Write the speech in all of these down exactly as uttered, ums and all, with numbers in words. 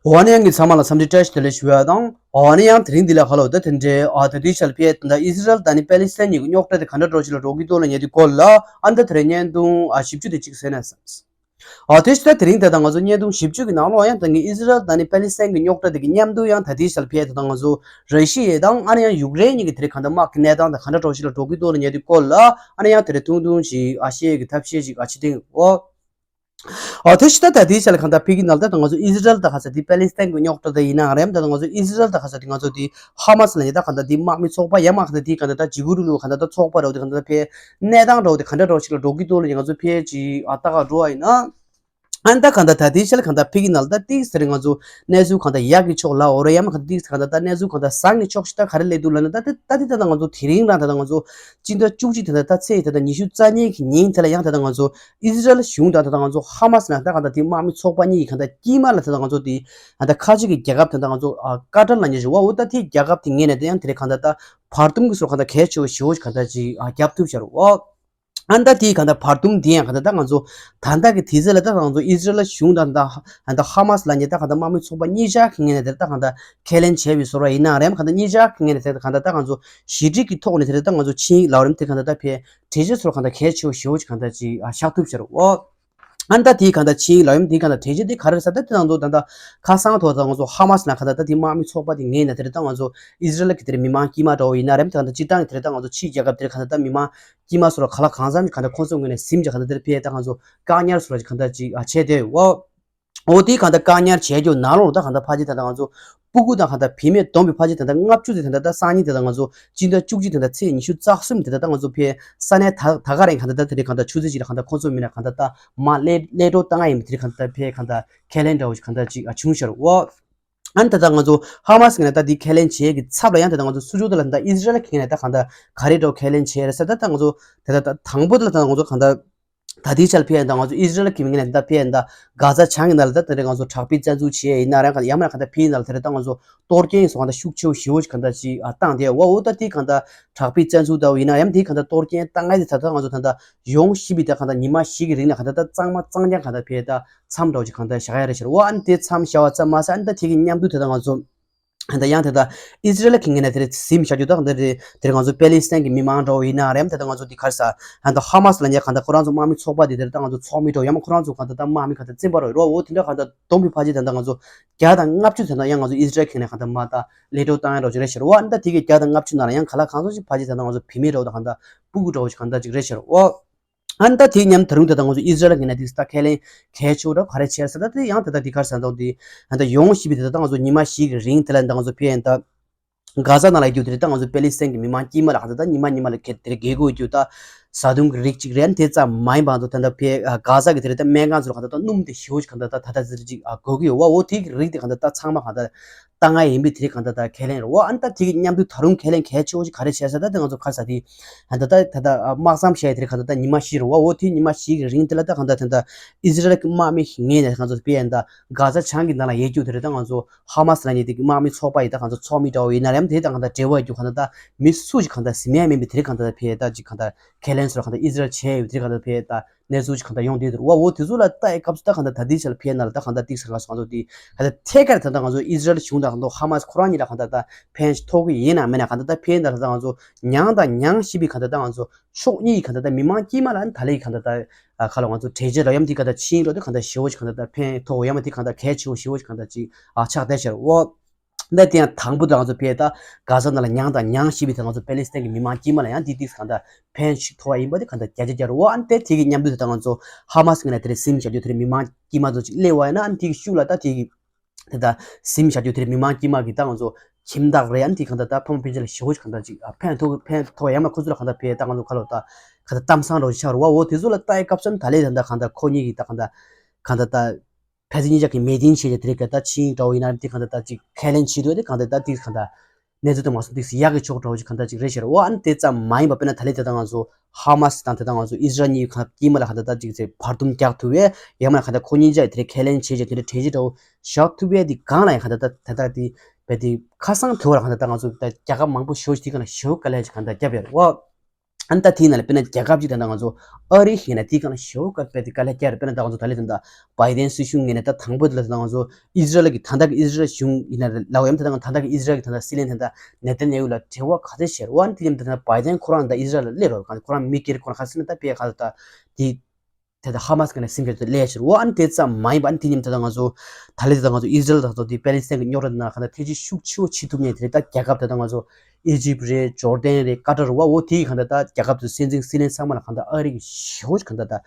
འོ་ན་ཡང་གི་ཚང་མ་ལ་འཚམས་འདྲི་བཀྲ་ཤིས་བདེ་ལེགས་ཞུ་ཡ་དང་། འོ་ན་ཡང་དེ་རིང་འདི་ལ་ཧ་ལོ་ད་དེ་འདྲའི་ཨ་ད་དུས་ཆར་ཕེ་ད་ཨི་ཟི་རལ་དང་ནི་པེ་ལི་སི་ཐན་གཉིས་ཀྱི་རྙོག་དྲ་དེ་ག་འདྲ་འགྲོ་ཞིག་ལ་འགྲོ་གི་འདུག་ལ་ཉེ་དུས་སྐོར་ལ་ཨ་ད་དེ་རིང་བརྙན་ཐུང་ཨ་བཞི་བཅུ་དེ་གཅིག་གསན་ན་བསམས། ཨ་དེ་ཤི་ད་དེ་རིང་ད་ད་ང་ཚོ་བརྙན་ཐུང་བཞི་བཅུ་གི་ནང་ལོགས་ཡང་ད་ངས་ཨི་ཟི་རལ་དང་ནི་པེ་ལི་སི་ཐན་གྱི་རྙོག་དྲ་དེ་གི་མཉམ་དུ་ཡང་ད་དུས་ཆར་ཕེ་ད་ད་ང་ཚོ་ར་ཤི་ཡ་དང་ཨ་ནི་ཡང་ཡུཀ་རེན་གཉིས་ཀྱི་དེ་རིང་ག་འདྲ་དམག་གི་གནས་སྟངས་དང་ག་འདྲ་འགྲོ་ཞིག་ལ་འགྲོ་གི་འདུག་ལ་ཉེ་དུས་སྐོར་ལ་ཨ་ནི་ཡང་དེ་རིང་ཐུང་ཐུང་ཞིག་ཨ་ཤེས་ཀྱི་ཐབས་ཤེས་ཤིག་ཨ་ཕྱི་ཐེངས་འོ། ཨོ་དེ་ཤི་ད་ད་དེའི་ཆ་ལ་གང་ལྟར་ཕི་གི་ནང་ལ་ད་ང་ཚོ་ཨི་ཟི་རལ་ད་ཁ་ས་དེ་པེ་ལི་སི་ཐན་གྱི་རྙོག་དྲ་ད་ཡིན་ན་རེམ་ད་ང་ཚོ་ཨི་ཟི་རལ་ད་ཁ་ས་དེ་ང་ཚོ་དེ་ཧ་མ་སི་ལ་ཉེ་ད་གང་ལྟར་དེ་དམག་མི་ཚོགས་པ་ཡ་མ་གང་ལྟར་དེ་གང་ལྟར་ད་ཇི་གུ་རུ་ལུ་གང་ལྟར་ད་ཚོགས་པ་རེད་དེ་གང་ལྟར་ད་ཕེ་གནས་སྟངས་རེད་དེ་གང་འདྲ་འགྲོ་ཞིག་ལ་འགྲོ་གི་འདུག་ལ་ང་ཚོ་ཕེ་ཅི་ཨ་ད་ག་འགྲོ་བ་ཡིན་ན། ཨ་ད་གང་ལྟར་ད་དེའི་ཆ་ལ་གང་ལྟར་ཕི་གི་ནང་ལ་ད་ཏིག་ཟེར་ང་ཚོ་གནས་ཚུལ་གང་ལྟར་ཡག་གི་ཕྱོགས་ལ་འོ་རེ་ཡ་མ་གང་ལྟར་ཏིག་ཟེར་གང་ལྟར་ད་གནས་ཚུལ་གང་ལྟར་བཟང་གི་ཕྱོགས་ཤིག་ད་ག་རེ་སླེབས་འདུག་ལ་ན་ད་དེ་ད་དེ་ད་ང་ཚོ་དེ་རིང་རང་ད་ང་ཚོ་སྤྱི་ཟླ་བཅུ་གཅིག་ད་ད་ད་ཚེས་ད་ད་ཉི་ཤུ་རྩ་གཉིས་ཀྱི་ཉིན་དེ་ལ་ཡང་ད་ད་ང་ཚོ་ཨི་ཟི་རལ་གཞུང་དང་ད་ད་ང་ཚོ་ཧ་མ་སི་ན་ད་གང་ལྟར་དེ་དམག་མི་ཚོགས་པ་གཉིས་ཀྱི་གང་ལྟར་དཀྱིལ་མ་ལ་ད་ད་ང་ཚོ་དེ་ད་ད་ཁ་ཆེ་གི་རྒྱལ་ཁབ་ད་ད་ང་ཚོ་ཨ་ཀ་ཏར་ལ་ཉེ་ཞུ་བ་འོ་ད་དེ་རྒྱལ་ཁབ་དེ་ངེས་ནས་ད་ཡང་དེ་རེད་གང་ལྟར་ད་བར་འདུམ་གི་སོ་གང་ལྟར་གལ་ཆེ་བོ་ཞེ་བོ་གང་ལྟར་ཅིག་ཨ་རྒྱབ་ཐུབ་ཤར་འོ། ཨ་ད་དེའི་གང་ལྟར་བར་འདུམ་དེ་ཡང་གང་ལྟར་ད་ང་ཚོ་ད་ལྟ་གི་དུས་ཚོད་ལ་ད་ང་ཚོ་ཨི་ཟི་རལ་གཞུང་དང་ད་ད་ཧ་མ་སི་ལ་ཉེ་ད་གང་ལྟར་དམག་མི་ཚོགས་པ་གཉིས་ཆ་གི་ངོས་ནས་དེ་ད་གང་ལྟར་ཁས་ལེན་བྱས་པའི་བཟོ་འདྲ་ཡིན་ན་རེམ་གང་ལྟར་གཉིས་ཆ་གི་ངོས་ནས་དེ་གང་ལྟར་ད་ང་ཚོ་ཞི་འགྲིག་གི་ཐོག་ནས་དེ་ད་ང་ཚོ་ཆིངས་ལག་རིམ་དེ་གང་ལྟར་ད་ཕེ་གྲོས་ཆོད་ཚོར་གང་ལྟར་གལ་ཆེ་བོ་ཞེ་བོ་ཅིག་གང་ལྟར་ཅིག་ཨ་བཞག་ཐུབ་ཤར་འོ། ཨ་ད་དེའི་གང་ལྟར་ཆིངས་ལག་རིམ་དེའི་གང་ལྟར་གྲོས་ཆོད་དེ་ག་རེ་ཟེར་ད་དེ་ང་ཚོ་ད་ལྟ་ཁ་སང་ཐོག་ད་ང་ཚོ་ཧ་མ་སི་ན་གང་ལྟར་ད་དེ་དམག་མི་ཚོགས་པ་དེ་ངོས་ནས་དེ་ད་ང་ཚོ་ཨི་ཟི་རལ་གི་དེ་མི་མང་དཀྱུས་མ་འདྲ་བོ་ཡིན་ན་རེམ་དེ་གང་ལྟར་སྤྱིར་བཏང་གི་དེ་ད་ང་ཚོ་ཕྱིའི་རྒྱལ་ཁབ་དེ་གང་ལྟར་ད་མི་མང་དཀྱུས་མ་སོགས་ལ་ག་ལ་གང་འཚམ་གྱི་གང་ལྟར་ཁོང་ཚོའི་ངོས་ནས་ཟིན་བྱས་གང་ལྟར་དེར་ཕེ་ད་ང་ཚོ་བཀག་ཉར་སོགས་ལ་གང་ལྟར་ཅིག་ཨ་བྱས་ཏེ་འོ། འོ་དེ་གང་ལྟར་བཀག་ཉར་བྱས་རྒྱུ་ནང་ལོགས་ད་གང་ལྟར་ཕལ་ཆེར་ད་ལྟ་ང་ཚོ་སྤུ་གུ་དང་གང་ལྟར་བུད་མེད་བསྡོམས་པའི་ཕལ་ཆེར་ད་ལྟ་ལྔ་བཅུ་ཙམ་ད་ལྟ་སང་ཉིན་ད་ལྟ་ང་ཚོ་སྤྱི་ཟླ་བཅུ་གཅིག་ད་ལྟ་ཚེས་ཉི་ཤུ་རྩ་གསུམ་ད་ལྟ་ད་ང་ཚོ་ཕེ་ས་གནས་ད་ད་ག་རེ་གང་ལྟར་ད་དེ་རེ་གང་ལྟར་ཆུ་ཚོད་ཅིག་ལ་གང་ལྟར་ཁོང་ཚོ་མི་ན་གང་ལྟར་ད་མ་ལས་ལས་འགྲོ་བཏང་ཡིན་མི་དེ་རེ་གང་ལྟར་ཕེ་གང་ལྟར་ཁས་ལེན་འདྲ་བོ་ཞིག་གང་ལྟར་ཅིག་ཨ་བྱུང་ཤར་འོ། ཨ་ནི་ད་ལྟ་ང་ཚོ་ཧ་མ་སི་ངོས་ནས་ད་འདི་ཁས་ལེན་བྱེད་ཀྱི་ཚབ་ལ་ཡང་ད་ལྟ་ང་ཚོ་སུ་ཇོ་ད་ལ་ད་ཨི་ཟི་རལ་གྱི་ངོས་ནས་ད་གང་ལྟར་ག་རེ་འགྲོ་ཁས་ལེན་བྱེད་རེད་ཟེར་ད་ད་ང་ཚོ་ད་ད་ད་དང་པོ་ད་ལ་ད་ང་ཚོ་གང་ལྟར་ད་ལྟའི་ཆར་ཕེ་ཡན་ད་ང་ཚོ་ཨི་ཟི་རལ་གྱི་ངོས་ནས་ད་ཕེ་ཡན་ད་གྷ་ཛ་བྱང་གི་ནང་ལ་ད་དེ་རིང་ང་ཚོ་དྲག་པོའི་བཙན་འཛུལ་བྱེད་ཡིན་ན་རང་གང་ཡང་མ་གང་ལྟར་ཕེ་ཡན་ད་ལ་དེ་རིང་ད་ང་ཚོ་གཏོར་སྐྱོན་སོགས་གང་ལྟར་ཤུགས་ཆེ་བོ་ཞེ་བོ་ཞིག་གང་ལྟར་ཅིག་ཨ་བཏང་དེ་འོ་འོ་ད་དེ་གང་ལྟར་དྲག་པོའི་བཙན་འཛུལ་ད་འོ་ཡིན་ན་ཡང་དེ་གང་ལྟར་གཏོར་སྐྱོན་བཏང་ངེས་དེ་ད་ད་ང་ཚོ་ད་ལྟ་ཡོང་སྲིད་པའི་ད་གང་ལྟར་ཉི་མ་བཞི་གི་རིང་ལ་གང་ལྟར་ད་གཙང་མ་གཙང་རྐྱང་གང་ལྟར་ཕེ་ད། མཚམས་འདྲ་བོ་ཅིག་གང་ལྟར་བཞག་ཡ་རེད་ཤར་བ། ཨ་ནི་དེ་མཚམས་བཞག་པ་ཙམ་མ་ཟད་ཨ་ནི་ད་དེ་གི་མཉམ་དུ་དེ་དང་ང་ཚོ་ཨ་ནི་ད་ཡང་དེ་ད་ཨི་ཟི་རལ་གྱི་ངོས་ནས་དེ་རེད་ཟིན་བཞག་རྒྱུ་ད་གང་ལྟར་རེད། དེ་རེད་ང་ཚོ་པེ་ལི་སི་ཐན་གྱི་མི་མང་འདྲ་བོ་ཡིན་ན་རེད་དེ་ད་ང་ཚོ་དེ་གར་ས་ཨ་ནི་ད་ཧ་མ་སི་ལ་ཉེ་གང་ལྟར་ཁོ་རང་ཚོ་དམག་མི་ཚོགས་པ་དེ་དེ་ད་ང་ཚོ་ཚོགས་མི་འདྲ་བོ་ཡང་མ་ཁོ་རང་ཚོ་གང་ལྟར་ད་དམག་མི་གང་ལྟར་བཙན་པ་རོ་རོ་འོ་དེ་འདྲ་གང་ལྟར་བསྡོམས་པའི་ཕལ་ཆེར་དེ་ད་ང་ཚོ་བརྒྱ་དང་ལྔ་བཅུ་དེ་ད་ཡང་ང་ཚོ་ཨི་ཟི་རལ་གྱི་ངོས་ནས་གང་ལྟར་མ་ད་ལས་འགྲོ་བཏང་ཡ་འདྲ་བོ་ཅིག་རེད་ཤར་བ། ཨ་ནི་ད་དེ་གི་བརྒྱ་དང་ལྔ་བཅུ་ནང་ལ་ཡང་གང་ལ་གང་འཚམ་ཅིག་ཕལ་ཆེར་དེ་ད་ང་ཚོ་བུད་མེད་འདྲ་བོ་དང་གང་ལྟར་སྤུ་གུ་འདྲ་བོ་ཅིག་གང་ལྟར་ཅིག་རེད་ཤར་བ། ཨ་ནི་ད་དེའི་མཉམ་ད་རུང་དེ་ད་ང་ཚོ་ཨི་ཟི་རལ་གྱི་ངོས་ནས་དེ་ད་ཁས་ལེན་གལ་ཆེ་བོ་འདྲ་ག་རེ་བྱས་ཟེར་ད་དེ་ཡང་དེ་ད་དེ་གར་ཟེར་འདུག་དེ་ཨ་ནི་ད་ཡོང་སྲིད་པའི་དེ་ད་ང་ཚོ་ཉི་མ་བཞི་གི་རིང་དེ་ལ་ད་ང་ཚོ་ཕེ་ཡན་ད་གྷ་ཛ་ནང་ལ་ཡོད་རྒྱུ་དེ་ད་ང་ཚོ་པེ་ལི་སི་ཐན་གྱི་མི་མང་དཀྱུས་མ་ལ་གང་ལྟར་ད་ཉི་མ་ཉི་མ་ལ་ཁེ་དེ་རེ་རྒྱལ་སྒོ་ཡོད་རྒྱུ་ད་བཟའ་བཏུང་གི་རིགས་གཅིག་རེད། ཨ་ནི་དེ་ཙམ་མ་ཡིན་པ་ང་ཚོ་ད་ད་ཕེ་གྷ་ཛ་གི་དེ་རེད་ད་སྨན་ཁང་ཚོ་ལ་གང་ལྟར་ད་སྣུམ་དེ་ཞེ་བོ་ཞིག་གང་ལྟར་ད་ད་ད་ཟེར་ཅིག་དགོས་ཀྱི་ཡོད་བ། འོ་དེ་གི་རིགས་དེ་གང་ལྟར་ད་ཚང་མ་གང་ལྟར་ལྟ་ང་ཡིན་པའི་དེ་རིང་གང་ལྟར་ད་ཁས་ལེན་རེད་བ། ཨ་ནི་ད་དེ་གི་མཉམ་དུ་ད་རུང་ཁས་ལེན་གལ་ཆེ་བོ་ཞིག་ག་རེ་བྱས་ཟེར་ད་དེ་ང་ཚོ་ག་རེ་ཟེར་དེ་ད་ད་ད་ད་དམག་མཚམས་བཞག་ཡ་དེ་རིང་གང་ལྟར་ད་ཉི་མ་བཞི་རེད་བ། འོ་དེ་ཉི་མ་བཞི་གི་རིང་དེ་ལ་ད་གང་ལྟར་ད་ད་ཨི་ཟི་རལ་གྱི་དམག་མི་ཞིག་ངེས་ནས་ང་ཚོ་དཔེ་ཡན་ད་གྷ་ཛ་བྱང་གི་ནང་ལ་ཡོད་རྒྱུ་དེ་རེད། ད་ང་ཚོ་ཧ་མ་སི་ལ་ཉེ་དེ་གི་དམག་མི་ཚོགས་པ་ཡི་ད་གང་ཚོ་ཚོགས་མི་འདྲ་བོ་ཡིན་ན་རེད། ཨ་ནི་དེ་ད་གང་ལྟར་འབྲེལ་བ་ཡོད་རྒྱུ་གང་ལྟར་ད་མི་སུ་ཞིག་གང་ལྟར་ཟིན་ཡ་མིན་པའི་དེ་རིང་གང་ལྟར་ད་ཕེ་ད་ཅིག་གང་ལྟར་ཁས་ལེན་སོར་གང་ལྟར་ཨི་ཟི་རལ་བྱས་ཡོད་དེ་རིང་གང་ལྟར་ཕེ་ད་གནས་ཚུལ་ཞིག་གང་ལྟར་ཡོང་བསྡད་འདུག་བ། འོ་དེ་ཚོ་ལ་ལྟ་ཡི་སྐབས་སུ་ད་གང་ལྟར་ད་ལྟའི་ཆར་ལ་ཕེ་ན་ལ་ད་གང་ལྟར་ཏིག་ས་ག་སོང་ང་ཚོ་དེ་གང་ལྟར་ཐད་ཀར་ད་ལྟ་ང་ཚོ་ཨི་ཟི་རལ་གཞུང་དང་གང་ལྟར་ཧ་མ་སི་ཁོ་རང་གཉིས་ལ་གང་ལྟར་ད་ཕན་ཐོགས་ཀྱི་ཡིན་ན་མིན་ན་གང་ལྟར་ད་ཕེ་ན་ལ་ད་ང་ཚོ་མྱངས་དང་མྱངས་བཞིན་པའི་གང་ལྟར་ད་ང་ཚོ་ཕྱོགས་གཉིས་ཀྱི་གང་ལྟར་ད་མི་མང་དཀྱུས་མ་ལ་ད་ལས་གང་ལྟར་ད་ཁ་ལ་ང་ཚོ་གྲོས་ཆོད་ལ་ཡམ་དེ་གང་ལྟར་ཕྱིན་འགྲོ་དེ་གང་ལྟར་ཞེ་བོ་ཞིག་གང་ལྟར་ད་ཕན་ཐོགས་ཡམ་དེ་གང་ལྟར་གལ་ཆེ་བོ་ཞེ་བོ་ཞིག་གང་ལྟར་ཅིག་ཆགས་བསྡད་ཤར་འོ། འདི་དེ་ཡང་དང་པོ་དེ་ང་ཚོ་ཕེ་ད་གྷ་ཟ་ནང་ལ་མྱངས་དང་མྱངས་བཞིན་པའི་དེ་ང་ཚོ་པེ་ལི་སི་ཐན་གྱི་མི་མང་དཀྱུས་མ་ལ་ཡང་དེ་དུས་གང་ལྟར་ཕན་ཞིག་ཐོགས་པ་ཡིན་པ་དེ་གང་ལྟར་བརྒྱ་ཆ་བརྒྱ་རེད་བ། ཨ་ནི་དེ་དེ་གི་མཉམ་དུ་དེ་ད་ང་ཚོ་ཧ་མ་སི་ངོས་ནས་དེ་རེད་ཟིན་བྱ་རྒྱུ་དེ་རེད་མི་མང་དཀྱུས་མ་ཚོ་ཅིག་སླེབས་པ་ཡིན་ན་ཨ་ནི་དེ་གི་ཤུགས་ལ་ད་དེ་གི་དེ་ད་ཟིན་བྱ་རྒྱུ་དེ་རེད་མི་མང་དཀྱུས་མ་གི་ད་ང་ཚོ་ཁྱིམ་བདག་རེད། ཨ་ནི་དེ་གང་ལྟར་ད་ཕ་མ་སྤུན་མཆེད་ལ་ཞེ་བོ་ཞིག་གང་ལྟར་ཅིག་ཕན་ཐོགས་ཕན་ཐོགས་ཡ་མ་ཁོ་ཚོ་ལ་གང་ལྟར་ཕེ་ད་ང་ཚོ་ཁ་ལོ་ད་གང་ལྟར་གཏམ་བཟང་རོ་ཞིག་ཆགས་རེད་བ། འོ་དེ་ཚོ་ལ་ལྟ་ཡི་སྐབས་སུ་ཨ་ནི་ད་ལས་ད་ད་གང་ལྟར་ཁོ་གཉིས་ཀྱི་ད་གང་ལྟར་གང་ལྟར་ད། ཕལ་ཆེར་གཉིས་ཆ་གི་མེ་ཏིན་བྱས་ཀྱི་དེ་རིང་ག་ད་ཕྱིན་འདྲ་བོ་ཡིན་ན་དེ་གང་ལྟར་ད་ཅིག་ཁས་ལེན་བྱེད་འདོད་དེ་གང་ལྟར་ད་དེ་གང་ལྟར་གནས་ཚུལ་དུ་མ་སོང་དེ་ཡག་གི་ཕྱོགས་འདྲ་བོ་ཅིག་གང་ལྟར་ཅིག་རེད་ཤར་བ། ཨ་ནི་དེ་ཙམ་མ་ཡིན་པ་དཔེར་ན་ད་ལས་དེ་ད་ང་ཚོ་ཧ་མ་སི་དང་དེ་ད་ང་ཚོ་ཨི་ཟི་རལ་གཉིས་གང་དཀྱིལ་མ་ལ་གང་ལྟར་ད་ཅིག་ཚེ་བར་འདུམ་རྒྱག་ཐུབ་པས་ཡང་མ་གང་ལྟར་ཁོ་གཉིས་ཆ་དེ་རིང་ཁས་ལེན་བྱས་ཀྱི་དེ་རིང་གྲོས་གཞི་འདྲ་བོ་བཞག་ཐུབ་པས་དེ་གང་ལ་ཡང་གང་ལྟར་ད་ད་ད་དེ་བས་དེ་ཁ་སང་དེ་བ་ལ་གང་ལྟར་ད་ང་ཚོ་ད་རྒྱལ་ཁབ་མང་པོ་ཞེ་བོ་ཅིག་དེ་གང་ལ་ཞེ་བོ་དཀའ་ལས་ཅིག་གང་ལྟར་བརྒྱབ་ཡོད་རེད་བ། ཨ་ནི་ད་དེའི་ནང་ལ་དཔེར་ན་རྒྱལ་ཁབ་ཅིག་ད་ལྟ་ང་ཚོ་ཨ་རི་ཡིན་ན་དེའི་སྒང་ལ་ཞེ་པོ་དཀའ་སྤྱད་དེ་དཀའ་ལས་བརྒྱབ་རེད། དཔེར་ན་ད་ང་ཚོ་ད་ལྟ་ད་ལྟ་བྷའི་ཌེན་སྲིད་གཞུང་ཡིན་ན་ད་དང་པོ་དེ་ལ་ད་ང་ཚོ་ཨི་ཟི་རལ་གྱི་ད་ལྟ་གི་ཨི་ཟི་རལ་གཞུང་ཡིན་ན་ལབ་ཡ་ཡིན་ད་ད་ང་ཚོ་ད་ལྟ་གི་ཨི་ཟི་རལ་གྱི་ད་ལྟ་སྲིད་བློན་ད་ལྟ་ནེ་ཐན་ཡ་ཧུ་ལ་འབྲེལ་བ་ག་ཚད་བྱས་རེད། ཨ་ནི་དེ་ཡིན་ད་ད་བྷའི་ཌེན་ཁོ་རང་ད་ཨི་ཟི་རལ་ལ་སླེབས་རོགས་གང་ཁོ་རང་མི་སྒེར་ཁོ་རང་ག་ཚོད་ན་ད་དཔེ་ག་ད་ད་དེ། དེ་ད་ཧ་མ་སི་གི་ནས་སེམས་ཁྲལ་དུ་ལས་ཕྱིར་འོ་ཨ་ནི་དེ་ཙམ་མ་ཡིན་པ་ཨ་ནི་དེ་ཉིན་ད་ལྟ་ང་ཚོ་ད་ལས་ད་ལྟ་ང་ཚོ་ཨི་ཟི་རལ་དང་ཚོ་དེ་པེ་ལི་སི་ཐན་གྱི་རྙོག་དྲ་དེ་ནང་གང་ལྟར་ཐེ་ཇུས་ཤུགས་ཆེ་བོ་བྱེད་ཐུབ་མཁན་དེ་རེད། ད་རྒྱལ་ཁབ་ད་ལྟ་ང་ཚོ་ཨི་ཇིབ་རེད། ཇོར་ཌན་རེད། ཀ་ཏར་རེད། འོ་འོ་དེ་ཡི་གང་ལྟར་ད་རྒྱལ་ཁབ་དེ་སྲིད་འཛིན་སྲིད་བློན་ཚང་མ་ལ་གང་ལྟར་ཨ་རི་གི་ཞེ་པོ་ཅིག་གང་ལྟར་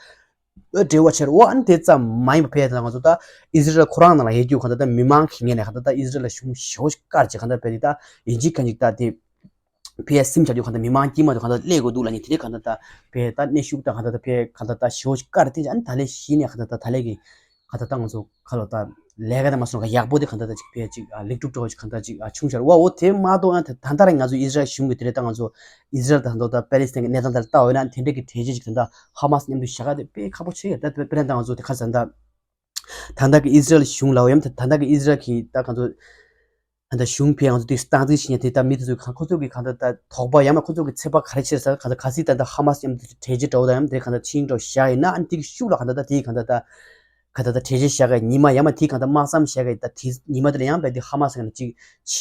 ད་འབྲེལ་བ་ཆེར་འོ་ཨ་ནི་དེ་ཙམ་མ་ཡིན་པ་ཕེ་ད་ལྟ་ང་ཚོ་ད་ཨི་ཟི་རལ་ཁོ་རང་ནང་ལ་ཡོད་རྒྱུ་གང་ལྟར་ད་མི་མང་གི་ངོས་ནས་གང་ལྟར་ད་ཨི་ཟི་རལ་ལ་གཞུང་ཞེ་པོ་ཅིག་དཀར་ཅིག་གང་ལྟར་ཕེ་དེ་ད་ཡིན་གཅིག་མཁན་གཅིག་ད་དེ། ཕའི་སེམས་ཆགས་རྒྱུ་གང་ལྟར་མི་མང་དཀྱིལ་མ་དུ་གང་ལྟར་སླེབས་དགོས་འདུག་ལབ་ནས་དེ་རིང་གང་ལྟར་ད་ཕའི་ད་གནས་ཤུགས་དང་གང་ལྟར་ད་ཕའི་གང་ལྟར་ད་ཞེ་པོ་ཅིག་དཀར་དེ་ཨ་ནི་ད་ལས་གཞི་ནས་གང་ལྟར་ད་ད་ལས་ཀྱི་གང་ལྟར་ད་ང་ཚོ་ཁ་ལོ་ད་ལས་ཀ་དང་མ་སོང་ག་ཡག་པོ་དེ་གང་ལྟར་ད་ཅིག་ཕའི་ཅིག་ལེགས་གྲུབ་འགྲོ་ཅིག་གང་ལྟར་ཅིག་བྱུང་ཤར་བ་འོ་དེ་མ་གཏོགས་ཨ་ད་ད་ལྟ་ར་ང་ཚོ་ཨི་ཟི་རལ་གཞུང་གི་དེ་རེད། ད་ང་ཚོ་ཨི་ཟི་རལ་དང་ད་ད་པེ་ལི་སི་ཐན་གྱི་གནས་སྟངས་དེར་ལྟ་འོས་ན་དེ་འདྲས་ཀྱི་གྲོས་ཆོད་ཅིག་ད་ད་ཧ་མ་སི་མཉམ་དུ་བཞག་ག་དེ་དཔེ་ཁག་པོ་ཆེ་ཡོད། ད་དཔེར་ན་ད་ང་ཚོ་དེ་ཁ་སང་ད། ད་ལྟ་གི་ཨི་ཟི་རལ་གཞུང་ལ་འོ་ཡམ་ད་ད་ལྟ་གི་ཨི་ཟི་རལ་གྱི་ད་གང་ཚོ་ད་ལྟ་གཞུང་ཕེ་ང་ཚོ་དེ་སྟངས་འཛིན་བྱེད་མཁན་དེ་ད་མི་དེ་ཚོ་གང་ཁོ་ཚོ་གི་གང་ད་ད་དོགས་པ་ཡང་ན་ཁོ་ཚོ་གི་ཚོད་དཔག་ག་རེ་བྱེད་ས་གང་ད་ག་སྲིད་ད་ད་ཧ་མ་སི་ཡམ་དེ་གྲོས་ཆོད་འདྲ་བོ་ད་ཡམ་དེ་གང་ད་ཕྱིན་འགྲོ་བཞག་ཡིན་ན་ཨ་ནི་དེ་གི་ཤུགས་ལ་གང་ད་ད་དེ་གང་ད་ད་གང་ད་ད་གྲོས་ཆོད་བཞག་གི་ཉི་མ་ཡང་མ་དེ་གང་ད་དམག་མཚམས་བཞག་གི་ད་དེ་ཉི་མ་དེ་ལ་ཡང་བས་དེ་ཧ་མ་སི་གང་ད་ཅིག་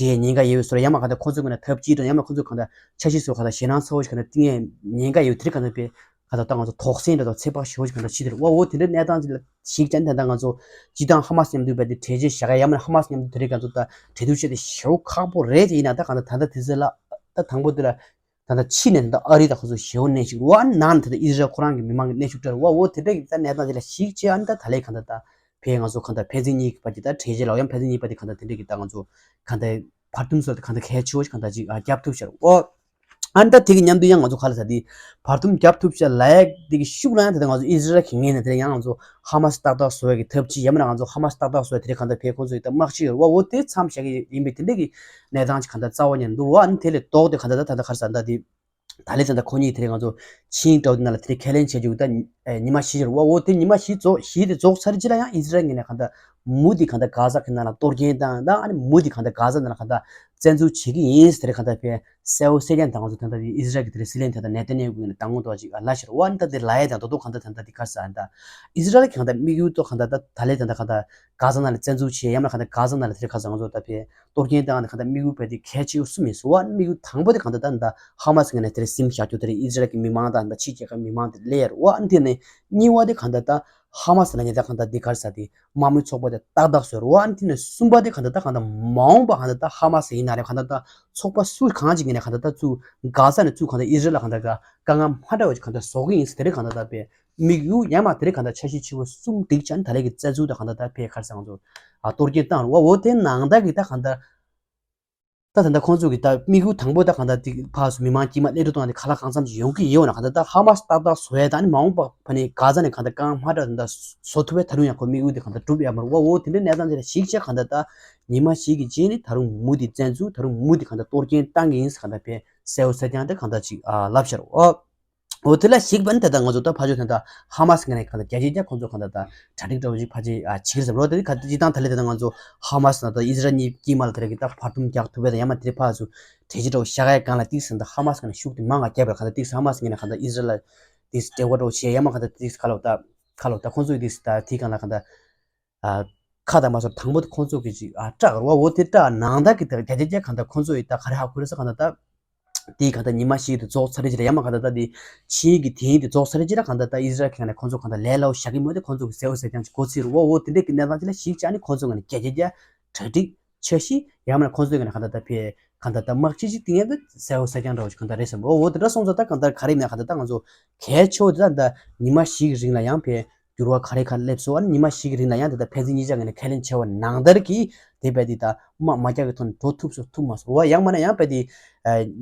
བྱེད་ཉེན་ཁ་ཡོད་བཟོ་ལ་ཡང་མ་གང་ད་ཁོ་ཚོ་གི་ན་ཐབས་ཅིག་དང་ཡང་མ་ཁོ་ཚོ་གང་ད་འཆར་གཞི་བཟོ་གང་ད་ཞེད་སྣང་ཚ་བོ་ཞིག་གང་ད་ཏིང་ངེ་ཉེན་ཁ་ཡོད་དེ་གང་ད་བས། ག་ད་ལྟ་ང་ཚོ་དོགས་སེལ་འདྲ་དང་ཚོད་དཔག་ཞེ་པོ་ཅིག་ག་འདྲ་ཕྱིན་དེ་རེད་བ། འོ་དེ་འདྲའི་གནས་སྟངས་ཅིག་ལ་གཞིགས་ཀྱང་ད་ལྟ་ང་ཚོ་སྤྱི་བཏང་ཧ་མ་སི་མཉམ་དུ་བས་དེ་གྲོས་ཆོད་བཞག་ཡ་ཡང་མིན་ན་ཧ་མ་སི་མཉམ་དུ་དེ་རིང་ང་ཚོ་ད་གྲོས་བསྡུར་བྱས་ཏེ་ཞེ་པོ་ཁག་པོ་རེད་ཅེས་ཡིན་ན་ད་ག་ད་ད་ལྟ་དེ་ཚོ་ལ་ད་དང་པོ་དེ་ལ་ད་ལྟ་ཕྱི་ནས་ད་ལྟ་ཨ་རི་ད་ཁོ་ཚོ་ཞེ་པོ་གནས་ཤིག་རེད་བ། ནང་ནས་ད་ལྟ་ཨི་ཟི་རལ་ཁོ་རང་གི་མི་མང་གི་གནས་ཤུགས་སྤྲད་རེད་བ། འོ་དེ་འདྲའི་གི་ད་གནས་སྟངས་ཅིག་ལ་གཞིགས་བྱས་ཨ་ནི་ད་ད་ལས་ག་ད་ད་ཕའི་ང་ཚོ་ག་ད་ཕན་ཚུན་གཉིས་ཀྱི་བར་གྱི་ད་གྲོས་ཆོད་ལ་ཡང་ཕན་ཚུན་གཉིས་བར་དེ་ག་ད་དེ་འདྲའི་གི་ད་ང་ཚོ་ག་ད་བར་འདུམ་སོགས་དེ་ག་ད་གལ་ཆེ་བོ་ཞིག་ག་ད་ཅིག་རྒྱབ་ཐུབ་ཤར་འོ། ཨ་ནི་ད་དེ་གི་མཉམ་དུ་ཡང་ང་ཚོ་ག་ལ་ས་དེ་བར་འདུམ་རྒྱབ་ཐུབ་ཤ་ལ་ཡག་དེ་གི་ཤུགས་ལ་ཡང་དེ་ང་ཚོ་ཨི་ཟི་རལ་གྱི་ངོས་ནས་དེ་ཡང་ང་ཚོ་ཧ་མ་སི་ཏག་ཏག་བཟོ་ཡ་གི་ཐབས་ཇུས་ཡང་མིན་ན་ང་ཚོ་ཧ་མ་སི་ཏག་ཏག་བཟོ་ཡ་དེ་རིང་གང་ལྟར་ཕེ་ཁོང་ཚོ་ཡི་ད་དམག་ཤི་ཡོད་རེད་བ། འོ་དེ་མཚམས་བཞག་གི་ཡིན་པའི་དེ་འདྲ་གི་གནས་སྟངས་ཅིག་གང་ལྟར་རྩ་བ་ཉིད་འདུག་བ། ཨ་ནི་དེ་ལས་ལྡོག་སྟེ་གང་ལྟར་ད་ད་ལྟ་ག་རེ་ཟ་ད་དེ་ད་ལས་ད་ལྟ་ཁོ་གཉིས་དེ་རིང་ང་ཚོ་ཆིང་ཀྲོའུ་དེ་ནང་ལ་དེ་རིང་ཁས་ལེན་བྱེད་རྒྱུ་ད་ཉི་མ་བཞི་ཅིག་རེད་བ། འོ་དེ་ཉི་མ་བཞི་རྫོགས་བཞི་དེ་རྫོགས་ཚར་རྗེས་ལ་ཡང་ཨི་ཟི་རལ་ངོས་ནས་གང་ལྟར་མུ་མཐུད་གང་ལྟར་གྷ་ཟ་གི་ནང་ལ་གཏོར་སྐྱོན་བཏང་ད་ཨ་ནི་མུ་མཐུད་གང་ལྟར་གྷ་ཟ་ནང་ལ་གང་ལྟར་བཙན་འཛུལ་བྱེད་ཀྱི་ཡིན་ཟེར་གང་ལྟར་ཕེ་གསལ་བོ་གསལ་རྐྱང་དང་ང་ཚོ་ད་ལྟ་ཨི་ཟི་རལ་གྱི་དེ་རིང་སྲིད་བློན་དེ་ལྟར་ནེ་ཐན་ཡ་ཧུ་གིས་ནས་དང་པོ་དོ་ཅིག་ལབ་ཤར་བ། ཨ་ནི་ད་དེ་ལབ་ཡས་དང་དོ་དོ་གང་ལྟར་ད་ལྟ་དེ་ག་རེ་ཟ་ཨ་ནི་ད་ཨི་ཟི་རལ་གྱི་གང་ལྟར་དམིགས་ཡུལ་དོ་གང་ལྟར་ད་ད་ལས་ད་ལྟ་གང་ལྟར་གྷ་ཟ་ནང་ལ་བཙན་འཛུལ་བྱས་ཡང་མིན་ན་གང་ལྟར་གྷ་ཟ་ནང་ལ་དེ་རིང་ག་ཟ་ང་ཚོ་ད་ཕེ་གཏོར་སྐྱོན་བཏང་ནས་གང་ལྟར་དམིགས་ཡུལ་བས་དེ་གལ་ཆེ་བོ་གསུམ་ཡིན་ཟེར་བ། དམིགས་ཡུལ་དང་པོ་དེ་གང་ལྟར་ད་ད་ཧ་མ་སི་ངོས་ནས་དེ་རིང་སེམས་བཞག་རྒྱུ་དེ་རིང་ཨི་ཟི་རལ་གྱི་མི་མང་དང་ད་ཕྱི་རྒྱལ་ཁབ་མི་མང་དེ་ལས་ཡར་བ། ཨ་ནི་དེ་ནས་གཉིས་པ་དེ་གང་ལྟར་ད་ཧ་མ་སི་ལ་ཉེ་ད་གང་ལྟར་དེ་ག་རེ་ཟ་དེ་དམག་མི་ཚོགས་པ་དེ་ཏག་ཏག་བཟོས་རེད་བ། ཨ་ནི་དེ་ནས་གསུམ་པ་དེ་གང་ལྟར་ད་གང་ལྟར་མ་འོངས་པ་གང་ལྟར་ད་ཧ་མ་སི་ཡིན་ན་རེད་གང་ལྟར་ད་ཚོགས་པ་སུ་གང་ཅིག་ཡིན་ན་གང་ལྟར་ད་ཚུར་གྷ་ཟ་ནས་ཚུར་གང་ལྟར་ཨི་ཟི་རལ་ལ་གང་ལྟར་དཀའ་ངལ་མ་འདྲ་བ་ཅིག་གང་ལྟར་བཟོ་གི་ཡིན་ཟེར་དེ་རིང་གང་ལྟར་ད་ཕེ་དམིགས་ཡུལ་ཡང་མ་དེ་རིང་གང་ལྟར་འཆར་གཞི་ཆེ་བོ་གསུམ་སྒྲིག་ཅན་ད་ལས་ཀྱི་བཙན་འཛུལ་དང་གང་ལྟར་ད་ཕེ་ག་རེ་ཟ་ང་ཚོ་ཨ་གཏོར་སྐྱོན་བཏང་རེད་བ། འོ་དེ་ནང་ལྟར་གྱི་ད་གང་ལྟར་ད་ད་ལྟ་ཁོང་ཚོ་གི་ད་དམིགས་ཡུལ་དང་པོ་ད་གང་ལྟར་དེ་ཕར་ཚུར་མི་མང་དཀྱིལ་མ་སླེབས་འགྲོ་གཏོང་ཡ་དེ་ག་ལ་གང་འཚམ་ཞིག་ཡོང་གི་ཡོད་ན་གང་ལྟར་ད་ཧ་མ་སི་ཏག་ཏག་བཟོ་ཡ་ད་ནི་མ་འོངས་པ་ཕ་ནི་གྷ་ཟ་ནས་གང་ལྟར་གང་མ་འདྲ་ད་བཟོ་ཐུབ་པའི་ད་རུང་ཡང་ཁོ་དམིགས་ཡུལ་དེ་གང་ལྟར་འགྲུབ་ཡ་མ་རེད་བ། འོ་དེ་འདྲའི་གནས་སྟངས་དེ་ལ་གཞིགས་བྱས་གང་ལྟར་ད་ཉི་མ་བཞི་གི་རྗེས་ནི་ད་རུང་མུ་མཐུད་བཙན་འཛུལ་ད་རུང་མུ་མཐུད་གང་ལྟར་གཏོར་སྐྱོན་བཏང་གི་ཡིན་ཟེར་གང་ལྟར་ཕེ་གསལ་བོ་གསལ་རྐྱང་དེ་གང་ལྟར་ཅིག་ལབ་ཤར་འོ། འོ་དེ་ལ་གཞིགས་པ་ནི་ད་ལྟ་ང་ཚོ་ད་ཕར་ཕྱོགས་ད་ལྟ་ཧ་མ་སི་ངོས་ནས་གང་ལྟར་བརྒྱ་ཆ་བརྒྱ་ཁོང་ཚོ་གང་ལྟར་ད་གྲ་སྒྲིག་འདྲ་བོ་ཞིག་ཕར་ཕྱིན་ཨ་བྱེད་ཀྱི་རེད་ཟེར་བ། འོ་དེ་ག་སྤྱིར་བཏང་ད་ལྟ་ད་ལྟ་ང་ཚོ་ཧ་མ་སི་ན་ད་ཨི་ཟི་རལ་གཉིས་དཀྱིལ་མ་ལ་དེ་རིང་གི་ད་བར་འདུམ་རྒྱག་ཐུབ་པ་དང་ཡང་མ་དེ་རིང་ཕར་ཚུར་གྲོས་ཆོད་འདྲ་བོ་བཞག་ཡ་སྒང་ལ་ཏིག་ཙམ་ད་ཧ་མ་སི་ངོས་ནས་ཤུགས་དེ་མང་ང་བརྒྱབ་པར་གང་ལྟར་ཏིག་ཙམ་ཧ་མ་སི་ངོས་ནས་གང་ལྟར་ཨི་ཟི་རལ་ལ་ཏིག་ཙམ་འབྲེལ་བ་འདྲ་བོ་བྱས་ཡང་མ་གང་ལྟར་ཏིག་ཙམ་ག་ལ་ད་ག་ལ་ད་ཁོང་ཚོ་ཡི་ཏིག་ཙམ་ད་དེ་གང་ལ་གང་ལྟར། ཨ། ཁ་དང་མ་སོར་དང་པོ་དེ་ཁོང་ཚོ་གི་ཅིག་ཨ་སྐྲག་རུ་བ་འོ་དེ་སྐྲག་ནང་ལྟར་གི་དེ་བརྒྱ་ཆ་བརྒྱ་གང་ལྟར་ཁོང་ཚོ་ཡི་ད་ག་རེ་ཧ་གོ་རེད་ཟེར་གང་ལྟར་ད། དེ་གང་ལྟར་ཉི་མ་བཞི་དེ་རྫོགས་ཚར་རེད་ཅེས་ཡང་མ་གང་ལྟར་ད་དེ་ཕྱིའི་གི་དེ་ཡིན་དེ་རྫོགས་ཚར་རེད་ཅེས་ལ་གང་ལྟར་ད་ཨི་ཟི་རལ་གང་ལ་ཁོང་ཚོ་གང་ལྟར་ལས་སླ་བོ་བཞག་གི་མོད་དེ་ཁོང་ཚོ་གི་གསལ་བོ་གསལ་རྐྱང་ཅིག་གོ་ཚིག་རུ་བ་འོ་དེ་འདྲས་ཀྱི་གནས་སྟངས་ཅིག་ལ་གཞིགས་བྱས་ནས་ཁོང་ཚོ་གི་ནས་བརྒྱ་ཆ་བརྒྱ་གྲ་སྒྲིག་འཆར་གཞི་ཡང་མིན་ན་ཁོང་ཚོ་གི་ནས་གང་ལྟར་ད་ཕེ་གང་ལྟར་ད་དམག་སྤྱི་ཅིག་དེ་ངས་ད་གསལ་བོ་གསལ་རྐྱང་འདྲ་བོ་ཅིག་གང་ལྟར་རེད་བསམ་འོ་འོ་དེ་འདྲ་སོང་ཙང་ད་གང་ལྟར་ག་རེ་ཡིན་ན་གང་ལྟར་ད་ང་ཚོ་གལ་ཆེ་བོ་དེ་ད་ད་ཉི་མ་བཞི་གི་རིང་ལ་ཡང་ཕེ། འགྱུར་བ་ག་རེ་ག་རེ་སླེབས་སོང་། ཨ་ནི་ཉི་མ་བཞི་གི་རིང་ལ་ཡང་དེ་ལྟར་ཕན་ཚུན་གཉིས་ཆ་ངོས་ནས་ཁས་ལེན་བྱས་པ་ནང་ལྟར་གྱིས་དེ་བས་དེ་ལྟར་དམག་མ་རྒྱག་གི་ཐོག་ནས་འགྲོ་ཐུབ་སོང་ཐུབ་མ་སོང་བ། ཡང་མིན་ན་ཡང་བས་དེ་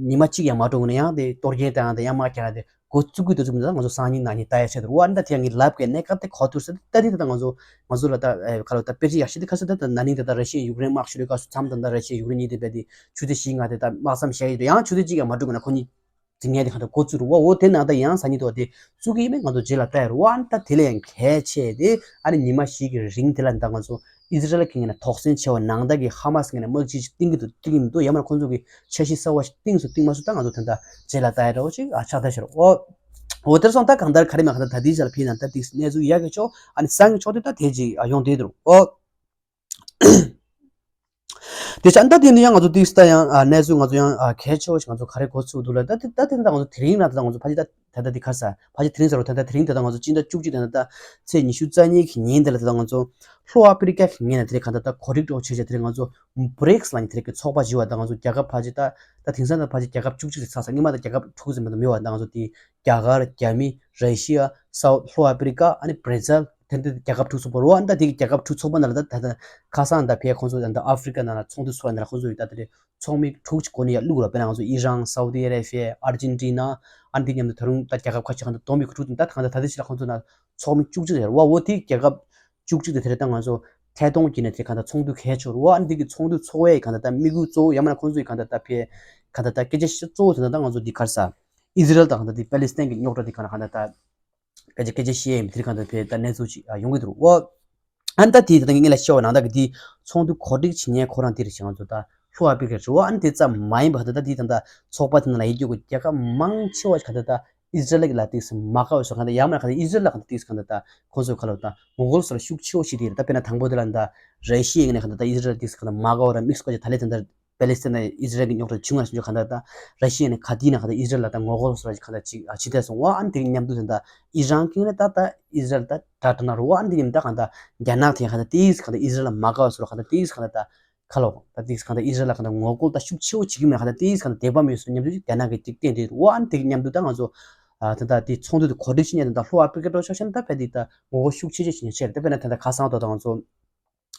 ཉི་མ་གཅིག་ཡང་མ་འགྲོ་གོང་ནས་ཡང་དེ་གཏོར་སྐྱོན་བཏང་དང་ཡང་དམག་རྒྱག་དེ་འགོ་བཙུགས་ཀྱི་འདུག་བཙུགས་མི་འདུག་ང་ཚོ་སང་ཉིན་གནངས་ཉིན་ལྟ་ཡ་བྱས་འདུག་བ། ཨ་ནི་ད་དེ་ཡང་ངས་ལབ་གི་གནས་སྐབས་དེ་གོ་ཐུབ་ས་ད་དེ་ད་ང་ཚོ་ང་ཚོ་ལ་ད་ག་ལ་ད་དཔེ་ཆ་ཡག་ཤོས་དེ་ག་ས་ད་ད་ན་ནིང་ད་ད་ར་ཤི་ཡ་ཡུཀ་རེན་དམག་ཤོར་བའི་སྐབས་སུ་མཚམས་ད་ད་ར་ཤི་ཡ་ཡུཀ་རེན་གཉིས་དེ་བས་དེ་ཆུ་ཚོད་བཞི་ལྔ་དེ་ད་དམག་མཚམས་བཞག་ཡི་འདུག་ཡང་ཆུ་ཚོད་གཅིག་ཡང་མ་འགྲོ་གོང་ནས་ཁོ་གཉིས། འཛིང་ཡས་དེ་གང་ལྟར་འགོ་བཙུགས་རུ་བ། འོ་དེ་ནང་ད་ཡང་སང་ཉིན་ཐོག་དེ་བཙུགས་ཀྱི་ཡིན་མིན་ང་ཚོ་རྗེས་ལ་ལྟ་ཡ་རུ་བ། ཨ་ནི་ད་དེ་ལས་ཡང་གལ་ཆེ་དེ་ཨ་ནི་ཉི་མ་བཞི་གི་རིང་དེ་ལ་ད་ང་ཚོ་ ཨི་ཟི་རལ་གྱི་ངོས་ནས་དོགས་ཟོན་བྱས་པ་ནང་བཞིན་གྱི་ཧ་མ་སི་ངོས་ནས་དམག་ཇི་ཞིག་བཏིང་གི་འདུག་བཏིང་གི་མི་འདུག་ཡང་མིན་ན་ཁོང་ཚོ་གི་འཆར་གཞི་གསར་བ་ཞིག་བཏིང་སོང་བཏིང་མ་སོང་ད་ང་ཚོ་དེ་འདྲ་རྗེས་ལ་ལྟ་ཡ་འདྲ་བོ་ཞིག་ཨ་ཆགས་བསྡད་ཤག་འོ། འོ་དེར་སོང་ད་གང་ལྟར་ག་རེ་མ་གང་ལྟར་ད་ལྟའི་ཆར་ཕྱིན་ན་ད་ཏིག་གནས་ཚུལ་ཡག་གི་ཆོག་ཨ་ནི་བཟང་གི་ཆོག་དེ་ད་དེ་ཅིག་ཡོང་བསྡད་འདུག་འོ། དེ་ཆ་ཨ་ནི་ད་དེ་ནི་ཡང་ང་ཚོ་ཏིག་ད་ཡང་ཨ་གནས་ཚུལ་ང་ཚོ་ཡང་ཨ་གལ་ཆེ་བ་ཞིག་ང་ཚོ་ག་རེ་གོ་ཚུགས་འདུག་ལ་ད་དེ་ད་དེ་ད་ང་ཚོ་དེ་རིང་ལ་ད་ང་ཚོ་ཕ་ཇི་ད་ད་ལྟ་དེ་ག་རེ་ཟེར་ཕ་ཇི་དེ་རིང་ཟེར་རོ་ད་ལྟ་དེ་རིང་ད་ལྟ་ང་ཚོ་སྤྱི་ཟླ་བཅུ་གཅིག་ད་ལྟ་ཚེས་ཉི་ཤུ་རྩ་གཉིས་ཀྱི་ཉིན་དེ་ལ་ད་ལྟ་ང་ཚོ་ལྷོ་ཨ་ཕི་རི་ཀ་གི་ངོས་ནས་དེ་རིང་གང་ལྟར་ད་གོ་སྒྲིག་འགྲོ་བྱས་བྱས་དེ་རིང་ང་ཚོ་བྷི་རིག་སི་ལབ་མཁན་དེ་རིང་གི་ཚོགས་པ་ཞིག་ཡོད་པ་ད་ང་ཚོ་རྒྱལ་ཁབ་ཕ་ཇི་ད་ད་དེང་སང་ད་ཕ་ཇི་རྒྱལ་ཁབ་བཅུ་གཅིག་ལས་ཚར་སོང་། སྔོན་མ་ད་རྒྱལ་ཁབ་དྲུག་ཙམ་མ་གཏོགས་མེད་པ་ད་ང་ཚོ་དེ་རྒྱ་གར་རྒྱ་མི་ར་ཤི་ཡ་སའུ་ལྷོ་ཨ་ཕི་རི་ཀ་ཨ་ནི་བྷར་ཛིལ་དེ་འདྲ་རྒྱལ་ཁབ་དྲུག་ཚོགས་པ་རེད་པ། ཨ་ནི་ད་དེ་གི་རྒྱལ་ཁབ་དྲུག་ཚོགས་པ་ནང་ལ་ད་ད་ད་ཁ་སང་ད་ཕར་ཁོང་ཚོ་ད་ཨ་ཕི་རི་ཀ་ནང་ལ་ཚོགས་འདུ་ཚོགས་པ་ནང་ལ་ཁོང་ཚོ་ཡི་ད་དེ་རེད། ཚོགས་མི་དྲུག་ཅིག་གོ་གནས་ཡར་བླུགས་རོགས། དཔེར་ན་ང་ཚོ་ཨི་རན། སའུ་དི་ཨ་རེ་བྷི་ཡ། ཨར་ཇེན་ཊི་ན། ཨ་ནི་དེ་མཉམ་དུ་ད་རུང་ད་རྒྱལ་ཁབ་ཁ་ཤས་གང་ལྟར་བསྡོམས་པའི་དྲུག་དེ་ད་གང་ལྟར་ད་ལྟའི་ཆར་ཁོང་ཚོ་ནང་ཚོགས་མི་བཅུ་གཅིག་རེད་པ། འོ་དེ་རྒྱལ་ཁབ་བཅུ་གཅིག་དེ་དེ་རེད། ད་ང་ཚོ་ཐད་གཏོང་བྱས་ནས་དེ་གང་ལྟར་ཚོགས་འདུ་གལ་ཆེ་རུ་འོ་ཨ་ནི་དེ་གི་ཚོགས་འདུ་ཚོགས་པའི་གང་ལྟར་ད་དམིགས་ཡུལ་གཙོ་བོ་ཡང་མིན་ན་ཁོང་ཚོའི་གང་ལྟར་ད་ཕར་གང་ལྟར་ད་སྐད་ཆ་གཙོ་བོ་དེ་ད་ད་ང་ཚོ་འདི་ག་རེ་ཟེར། ཨི་ཟི་རལ་དང་གང་ལྟར་དེ་པ་ལི་སི་ཐན་གྱི་རྙོག་དྲ་དེ་གང་ལ་གང་ལྟར་ད་སྐད་ཆ་སྐད་ཆ་བཤད་ཡས་མི་དེ་གང་ལྟར་ཕར་ད་གནས་ཚུལ་ཅིག་ཡོང་གི་འདུག་འོ། ཨ་ནི་ད་དེ་ད་ངས་ལ་ཤོད་པ་ནང་ད་གི་དེ་ཚོགས་འདུ་གོ་སྒྲིག་བྱེད་མཁན་ཁོ་རང་དེ་རེད་ཤག་ང་ཚོ་ད་ལྷོ་ཨ་ཕི་རི་ཀ་རེད་པ། ཨ་ནི་དེ་ཙམ་མ་ཡིན་པ་གང་ལྟར་ད་དེ་ད་ད་ཚོགས་པ་དེ་ནང་ལ་ཡོད་རྒྱུ་གི་རྒྱལ་ཁབ་མང་ཆེ་བ་གང་ལྟར་ད་ཨི་ཟི་རལ་གྱི་ལ་ཏིག་སེ་མ་དགའ་བའི་བཟོ་གང་ལྟར་ཡང་མིན་ན་གང་ལྟར་ཨི་ཟི་རལ་ལ་གང་ལྟར་ཏིག་སེ་གང་ལྟར་ད་ཁོང་ཚོས་ག་ལ་ད་ངོ་རྒོལ་བཟོ་ལ་ཤུགས་ཆེ་བོ་བྱེད་དེ་རེད། ད་དཔེར་ན་དང་པོ་དེ་ལ་ད་ར་ཤི་ཡའི་ངོས་ནས་གང་ལྟར་ད་ཨི་ཟི་རལ་ཏིག་སེ་གང་ལྟར་མ་དགའ་བ་ར་དམིགས་སུ་བཀར་ཅིག་ད་ལས་དེ་འདྲ་པེ་ལེ་སི་ཐན་དང་ཨི་ཟི་རལ་གྱི་རྙོག་དྲ་བྱུང་བ་ཞིག་གང་ལྟར་ད་ར་ཤི་ཡ་ནས་ག་དུས་ན་གང་ལྟར་ཨི་ཟི་རལ་ལ་ད་ངོ་རྒོལ་བཟོ་ཅིག་གང་ལྟར་ཅིག་ཨ་ཕྱི་བལྟས་སོང་བ། ཨ་ནི་དེ་གི་མཉམ་དུ་དེ་འདྲ་ཨི་རན་གྱི་ངོས་ནས་ད་ད་ཨི་ཟི་རལ་ད་ད་ད་ན་རུ་བ། ཨ་ནི་དེ་གི་མཉམ་དུ་ད་གང་ལྟར་རྒྱ་ནག་དེ་གང་ལྟར་ཏིག་སེ་གང་ལྟར་ཨི་ཟི་རལ་ལ་མ་དགའ་བ་བཟོ་ར་གང་ལྟར་ཏིག་སེ་གང་ལྟར་ད། ཁ་ལོ། ད་ཏིག་གང་ལྟར་ཨི་ཟི་རལ་ལ་གང་ལྟར་ངོ་རྒོལ་ད་ཤུགས་ཆེ་བོ་བྱེད་ཀྱི་མེད། གང་ལྟར་ཏིག་གང་ལྟར་དད་པ་མེད་སོང་མཉམ་དུ་རྒྱ་ནག་གི་ཅིག་བསྟན་ཏེ་འོ་ཨ་ནི་དེ་གི་མཉམ་དུ་ད་ང་ཚོ་ཨ་ད་ད་དེ་ཚོགས་འདུ་དེ་གོ་སྒྲིག་བྱེད་མཁན་དེ་ད་ལྷོ་ཨ་ཕི་རི་ཀ་འགྲོ་ཆོག་ཤེས་ན་ད་ཕ་དེ་ད་ངོ་རྒོལ་ཤུགས་ཆེ་ཆེ་བྱེད་མཁན་ཆེ་རེད། ད་དཔེར་ན་ད་ད་ཁ་སང་ད་ད་ང་ཚོ་